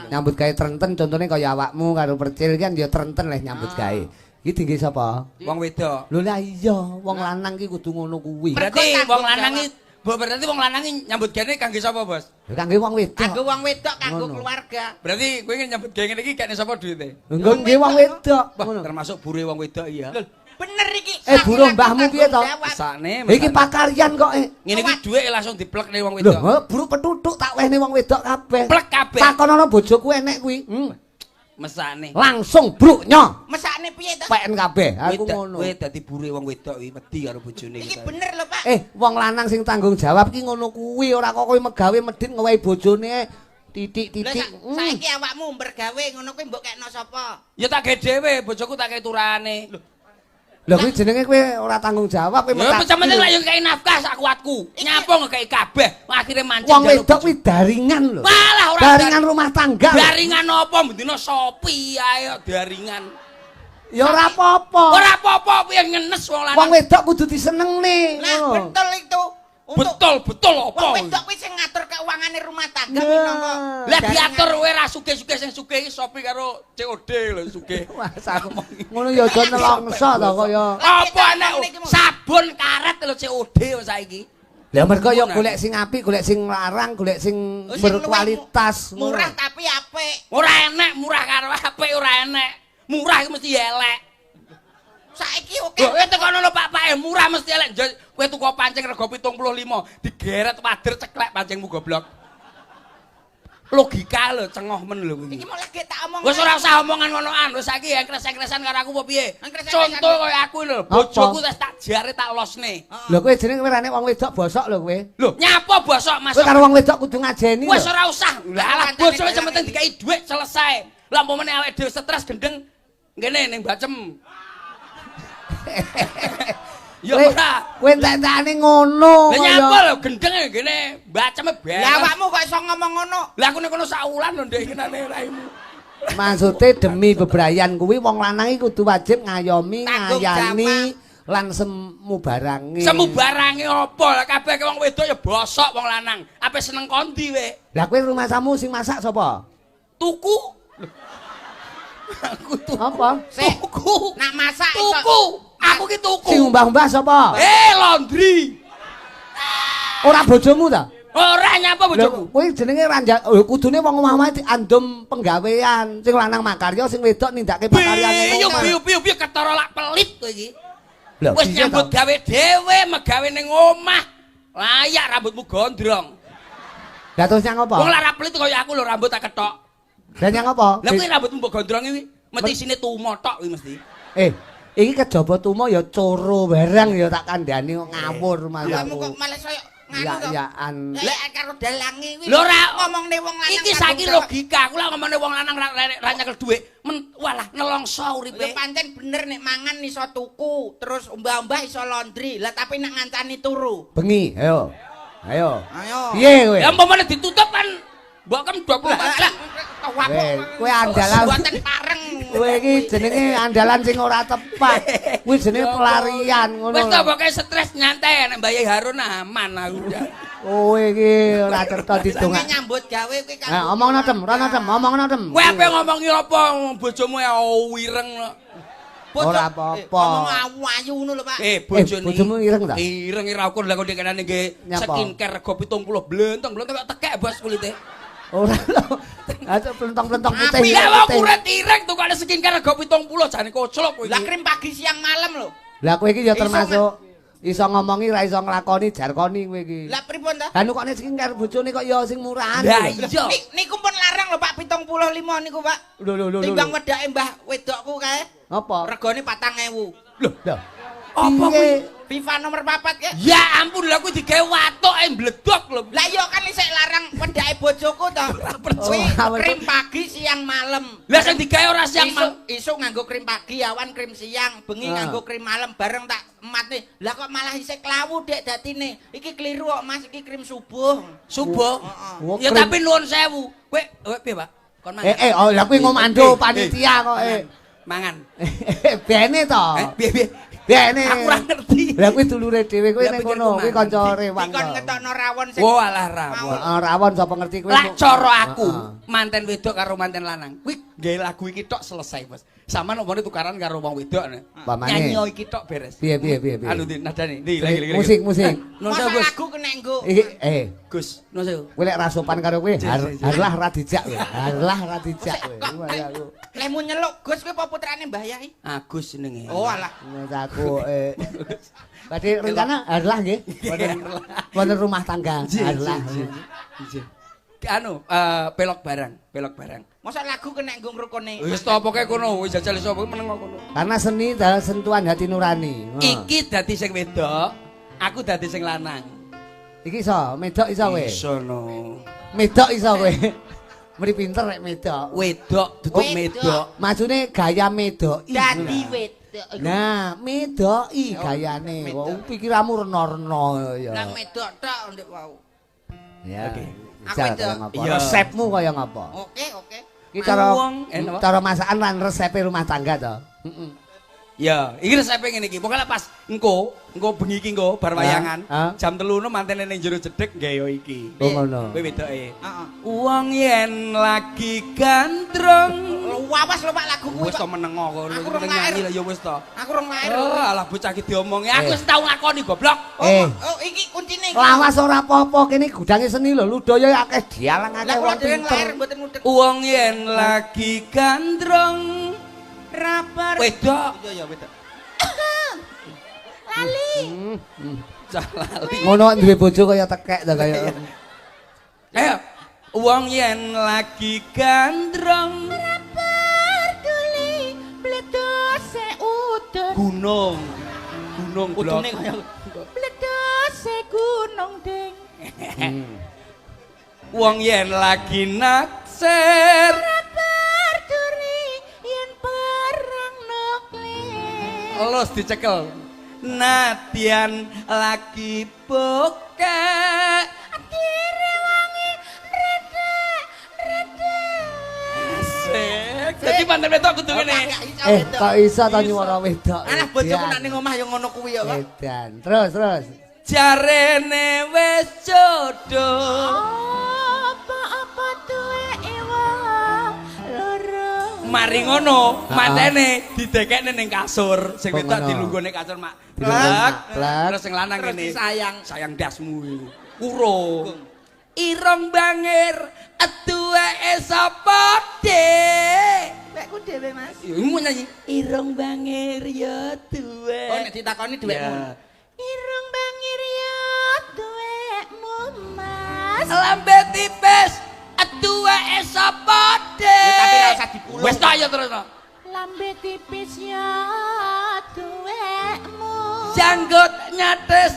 Nyambut gawe trenten contone kaya awakmu karo Percil kan ya trenten leh nyambut gawe. Iki tinggi sapa? Wong wedok. Lho lah iya, wong lanang ki kudu ngono kuwi. Berarti wong lanang iki berarti wong lanang iki nyambut gawe kangge sapa, Bos? Kangge wong wedok. Kanggo wong wedok, kanggo keluarga. Berarti kowe nyambut gawe ngene iki kene sapa duwite? Nggo nggih wong wedok. Termasuk bure wong wedok iya. Bener iki. Buru mbahmu piye to? Mesakne. Iki pakaryan kok. Ngene iki dhuwit langsung diplekne wong wedok. Lho, buru petutuk tak wehne wong wedok kabeh. Plek kabeh. Takonono bojoku enek kuwi. Mesakne. Langsung bruknya. Mesakne piye to? Peken kabeh. Aku ngono. Kowe dadi bure wong wedok iki wedi karo bojone iki. Bener lho, Pak. Wong lanang sing tanggung jawab ki ngono kuwi, ora kok kowe megawe medhit ngewehi bojone. Titik-titik. Saiki awakmu mergawe ngono kuwi mbok kekno sapa? Ya tak gawe dhewe, bojoku tak gawe turahane. Lho kuwi jenenge kowe ora tanggung jawab kowe Ya penting lek yo ngekeki nafkah sak kuatku. Nyapa ngekeki kabeh, akhire mancing. Wong wedok kuwi daringan lho. Malah ora daringan rumah tangga. Daringan apa bendina Shopee ae daringan. Ya ora apa-apa. Ora apa-apa piye ngenes wong lanang. Wong wedok kudu disenengne. Nah, betul itu. Betul, betul apa? Wong wedok kuwi sing ngatur keungangane rumah tangga minangka. Lah diatur kowe ra sugih-sugih sing sugih iki Shopee karo COD lho sugih. Wah, ngono ya aja nelongso to kaya. Apa enek sabun karet lho COD saiki. Lah mergo ya golek sing apik, golek sing larang, golek sing berkualitas. Murah tapi apik. Ora enek murah karo apik ora enek. Murah iku mesti elek. Saiki oke. Kowe tekono lho Pak-pake murah mesti elek. Kowe tuku pancing rega 75, digeret wader ceklek pancingmu goblok. Logika lho cengoh men lho kuwi. Iki mau lagi tak omong. Wis ora usah omongan ngonoan, wis saiki engkres-engkresan karo aku apa piye? Contoh kaya aku lho, bojoku wis tak jare tak losne. Lho kowe jenenge kowe rene wong wedok bosok lho kowe. Lho, nyapa bosok Mas? Kowe karo wong wedok kudu ngajeni. Wis ora usah. Lah bojoke sing penting dikai dhuwit selesai. Lah umpamane awake dhewe stres gendeng ngene ning bacem. Ya ora, kowe entek-entekane ngono. Lah nyapa lho gendeng ngene baceme beres. Lah awakmu kok iso ngomong ngono? Lah aku nek kono sak wulan lho ndek kenane raimu. Maksude demi bebrayan kuwi wong lanang iki kudu wajib ngayomi, ngayani lan semu barange. Semu barange apa? Lah kabeh wong wedok ya bosok wong lanang. Ape seneng kondi we? Lah kowe rumahsamu sing masak sapa? Tuku. Aku tuku. Apa? Tuku. Nak masak tuku. Aku ki tuku. Sing umbah-umbah sapa? Laundry. Ora bojomu ta? Ora nyapa bojoku. Kowe jenenge kudune wong omah-omah diandum penggawean. Sing lanang makarya, sing wedok nindakake pakaryane. Piyu piyu piyu ketara lak pelit kowe iki. Wis nyambut gawe dhewe, megawe ning omah. Layak rambutmu gondrong. Lah terus nyang apa? Wong lak ra pelit kaya aku lho rambut tak ketok. Lah nyang apa? Lah kuwi rambutmu mbok gondrong iki mesti isine tumo tok kuwi mesti. Iki kejaba tumo ya coro barang ya tak kandhani kok ngawur mas aku. Awakmu kok malah saya nganu to. Ya-yaan. Lek karo dalange kuwi. Lho ora ngomongne wong lanang. Iki saiki logika, aku lak ngomongne wong lanang ra nyekel dhuwit. Walah nelongso uripe. Lho pancen bener nek mangan iso tuku, terus umbah-umbah iso laundry. Lah tapi nek ngancani turu. Bengi, ayo. Ayo. Ayo. Piye kowe? Ya umpamane ditutup kan mbok kan 24 jam. Kowe andalan buatan pareng. Kowe iki jenenge andalan sing ora tepat. Kuwi jenenge pelarian ngono. Wis to pokoke stres nyantai nek Mbah Yai Harun aman aku. Kowe iki ora cetha didongak. Nyambut gawe kowe kan. Ha omongno tem, rono tem, omongno tem. Kowe ape ngomongi apa bojomu ya wireng. Ora apa-apa. Ngomong ayu ngono lho, Pak. Bojone. Bojomu ireng ta? Ireng ora ukur lha kok dekenane nggih skincare rego 70 blentong-blentong kok tekek bos kulite. Ora lho. Aja plentong-plentong putih. Lah wong kuret ireng tukane skincare rego 70 jane koclok kowe iki. Lah krim pagi siang malam lho. Lah kowe iki ya termasuk iso ngomongi ra iso nglakoni jarkoni kowe iki. Lah pripun ta? Lah nukokne skincare bojone kok ya sing murahan. Lah iya. Niku pun larang lho Pak 75 niku Pak. Lho lho lho. Timbang wedake mbah wedokku kae. Apa? Regane 4000. Lho. Lho. Apa kuwi? Viva nomor 4 ya? Ya ampun lha kuwi digawe watuk ae mbledok lho. Lah iya kan isih larang wedake bojoku to. Kuwi krim pagi siang malam. Lah sing digawe ora siang malam. Isuk nganggo krim pagi, awan krim siang, bengi nganggo krim malam bareng tak ematne. Lah kok malah isih klawu dek dadine. Iki keliru kok Mas, iki krim subuh. Subuh? Ya tapi nuwun sewu. Kowe piye, Pak? Kon mangan. Oh lah kuwi ngomando panitia kok. Mangan. Bene to. Piye-piye? Bene. Aku ora ngerti. Lah kuwi dulure dhewe kuwi ning kono, kuwi kanca rewang. Dikon ngetokno rawon sing. Oh alah rawon. Heeh, rawon sapa ngerti kuwi. Lah cara aku, manten wedok karo manten lanang. Kuwi nggawe lagu iki tok selesai, Mas. Sampeyan ompone tukaran karo wong wedok. Nyanyi iki tok beres. Piye piye piye piye. Anu nadane. Ndi lagi lagi. Musik musik. Nuwun sewu, Gus. Lagu kena nggo. Iki Gus, nuwun sewu. Kowe lek ra sopan karo kowe, harlah ra dijak kowe. Harlah ra dijak kowe. Lehmu nyeluk Gus kowe apa putrane Mbah Yai? Agus jenenge. Oh alah. Aku Berarti rencana harlah nggih. Wonten rumah tangga harlah. Anu pelok barang, pelok barang. Mosok lagu kena nggo ngrukune. Wis to pokoke kono, wis jajal iso meneng kono. Karena seni adalah sentuhan hati nurani. Iki dadi sing wedok, aku dadi sing lanang. Iki iso, medok iso kowe. Iso no. Medok iso kowe. Meri pinter rek medok. Wedok duduk medok. Maksudnya gaya medoki. Dadi wedok. Nah, medoki gayane. Wong pikiranmu rena-rena ya. Nang medok tok ndek wau. Ya. Oke. Aku wedok. Resepmu kaya ngapa? Oke, oke. Iki cara masakan lan resepe rumah tangga to. Heeh. Ya, iki resepe ngene iki. Pokoke pas engko bengi iki engko bar wayangan, jam 3 no mantene ning jero jedhek gawe iki. Oh ngono. Kowe wedoke. Heeh. Wong yen lagi gandrung. Wawas lho Pak lagu kuwi. Wis to menengo kono. Aku rong nyanyi lah ya wis to. Aku rong lahir. Oh, alah bocah iki diomongi. Aku wis tau ngakoni goblok. Oh, iki kuncine iki. Lawas ora apa-apa kene gudange seni lho. Ludaya akeh dialang akeh Lah kula wong dhewe pinter. lahir mboten mudeng. Wong yen lagi gandrung Raper. wedok. Iya ya wedok. Lali. Cah lali. Ngono duwe bojo kaya tekek to kaya. Ayo. Wong yen lagi gandrung Peduli bledose udun. gunung. Gunung blok. Udune kaya Bledose gunung ding. Wong yen lagi naksir Peduli yen perang nuklir. los dicekel. Nadian lagi bokek. Direwangi redek redek. Asik. Dadi manten wedok kudu ngene. Kok iso to nyuwara wedok? Alah bojoku nak ning omah ya ngono kuwi ya kok. Edan. Terus terus. Jarene wis jodoh. Apa-apa duweke wong loro. Mari ngono, mantene didekekne ning kasur. Sing wedok dilunggone kasur mak. Plek. Terus sing lanang ngene. Sayang, sayang dasmu iki. Kuro. Irung bangir duweke sapa, Dik? Wekku dhewe, Mas. Ya iku nyanyi. Irung bangir ya duwe. Oh nek ditakoni duwekmu. Irung bangir ya duwekmu, Mas. Lambe tipis duweke sapa, Dik? Ya tapi ora usah dipulung. Wis ta ya terus to. Lambe tipis ya duwekmu. Janggut nyatis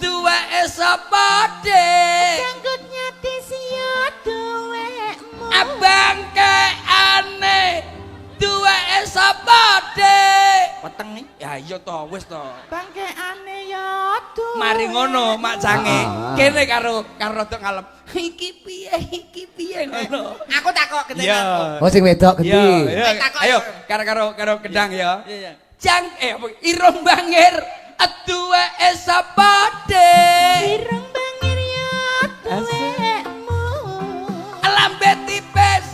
duweke sapa, Dik? Janggut nyatis ya duwekmu. Abang keane duweke sapa, Dik? Weteng iki. Ya iya to, wis to. Bangkeane ya duwekmu. Mari ngono mak jange kene karo karo rada ngalem. Iki piye, iki piye ngono. Aku takok gede aku. Oh sing wedok Iya, gendi. iya. Ayo karo karo karo kendang ya. Iya, iya. Jang irung bangir duweke sapa, Dik? Irung bangir ya duwekmu. Lambe tipis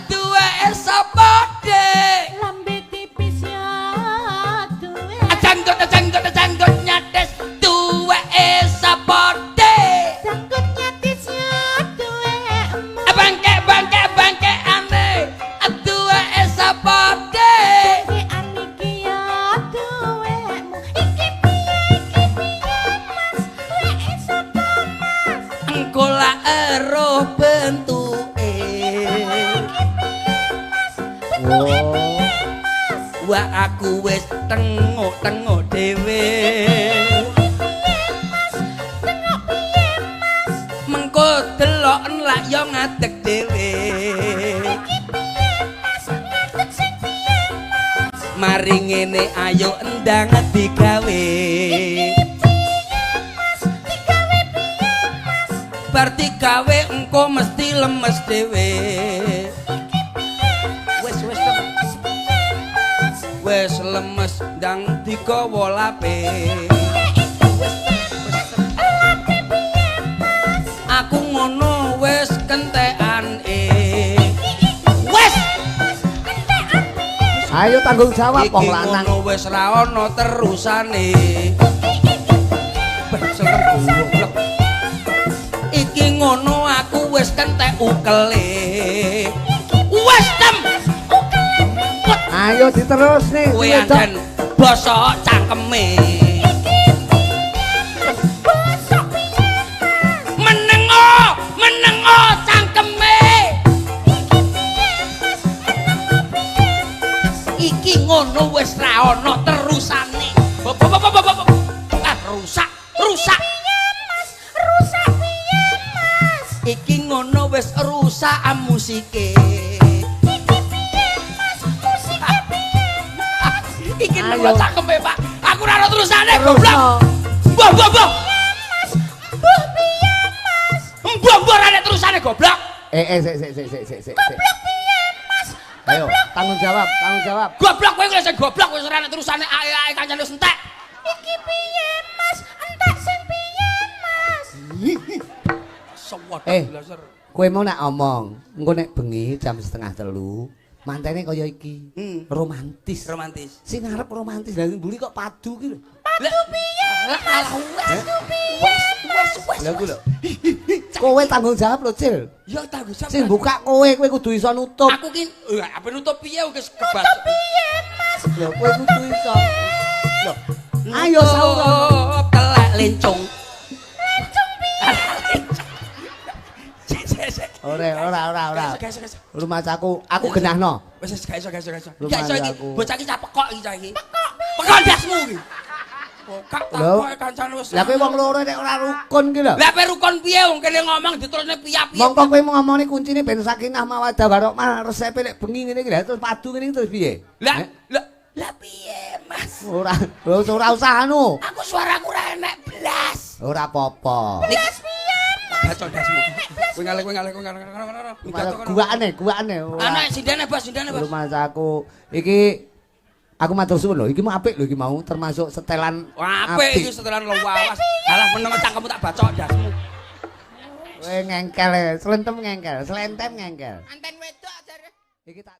duweke sapa, Dik? Lambe tipis ya duwekmu. Janggut janggut janggut nyatis duweke sapa, Dik? Janggut nyatis ya duwekmu. Bangke bangke bangke ane duweke sapa, Dik? Bangkean iki ya duwekmu. Iki piye Mas? Weke sapa, Mas? Engko lak eruh bentuke. Iki piye, Mas? Bentuke piye, Mas? Wah aku wis tengok-tengok dhewe. Iki piye, Mas? Tengok piye, Mas? Mengko deloken lak yo ngadeg dhewe. Iki piye, Mas? Ngadeg sing piye, Mas? Mari ngene ayo endang digawe. Iki piye, Mas? Digawe piye, Mas? Bar digawe engko mesti lemes dhewe. Iki piye, Mas? Wis wis Lemes piye, Mas? Wis lemes ndang digawa lape. Lape piye, Mas? Aku ngono wis kentekan Wis Mas, kentekan piye? Ayo tanggung jawab wong iki lanang. ngono wis ra ono terusane. Iki Beh, serem goblok. Iki ngono aku wis kentek ukele. Wis tem. Ayo diterus nih. Kowe anjen bosok cangkeme. Bosok piye, Mas? Menengo, menengo cangkeme. Iki piye, Mas? Menengo piye, Mas? Iki ngono wis ra ono terusane. Ah, rusak, rusak. Piye, Mas? Rusak piye, Mas? Iki ngono wis rusak musike. Iki piye Mas? Musike piye Mas? Iki Ayo. nang cangkeme, Pak. Aku ora ora terusane goblok. Terusno. Mbah, mbah, mbah. Mas, mbuh piye Mas? Mbah, mbah ora terusane goblok. Eh sik sik sik sik sik sik. Goblok piye Mas? Ayo, tanggung jawab, tanggung jawab. Goblok kowe wis goblok wis ora terusane ae-ae kancane wis entek. Iki piye Mas? Entek sing piye Mas? Sewodok Eh. blaser. Kowe mau nak omong, engko nek bengi jam 2:30, mantene kaya iki. Romantis. Romantis. Sing arep romantis lha mburi kok padu ki lho. Padu piye? Mas? Padu piye Mas? Wes, Lha ku lho. Kowe tanggung jawab lho, Cil. Ya tanggung jawab. Sing buka kowe, kowe kudu iso nutup. Aku ki ape nutup piye wis kebas. Nutup piye Mas? Lho, kowe kudu iso. Lho. Ayo saur. Telek lencung. Lencung piye? Sik sik sik. Ora, ora, ora, ora. Gak iso, gak iso. Rumah aku, aku genahno. Wis wis gak iso, gak iso, gak iso. Rumah Gak iso iki. aku. Bocah iki cah pekok iki cah iki. Pekok piye? Pekok ndasmu iki. Pekok Lho. takoke kancane wis. Lah kowe wong loro nek ora rukun ki lho. Lah pe rukun piye wong kene ngomong diterusne piye-piye. Mongko kowe mau ngomongni kuncine ben sakinah mawaddah warahmah resepe nek bengi ngene iki lha terus padu ngene iki terus piye? Lah Eh? lah lah piye Mas? Ora, lho ora usah anu. Aku suaraku ora enek blas. Ora apa-apa. Blas piye Mas? Bacok ndasmu. Kowe ngalih, kowe ngalih, kowe ngalih, kowe ngalih. Guakane, guakane. Anak sindene Bos, sindene Bos. Rumah aku iki aku matur suwun lho, iki mau apik lho iki mau termasuk setelan Wah, apik iki setelan lawas. Alah meneng cangkemmu tak bacok ndasmu. Kowe ngengkel, selentem ngengkel, selentem ngengkel. Anten wedok jare. Iki tak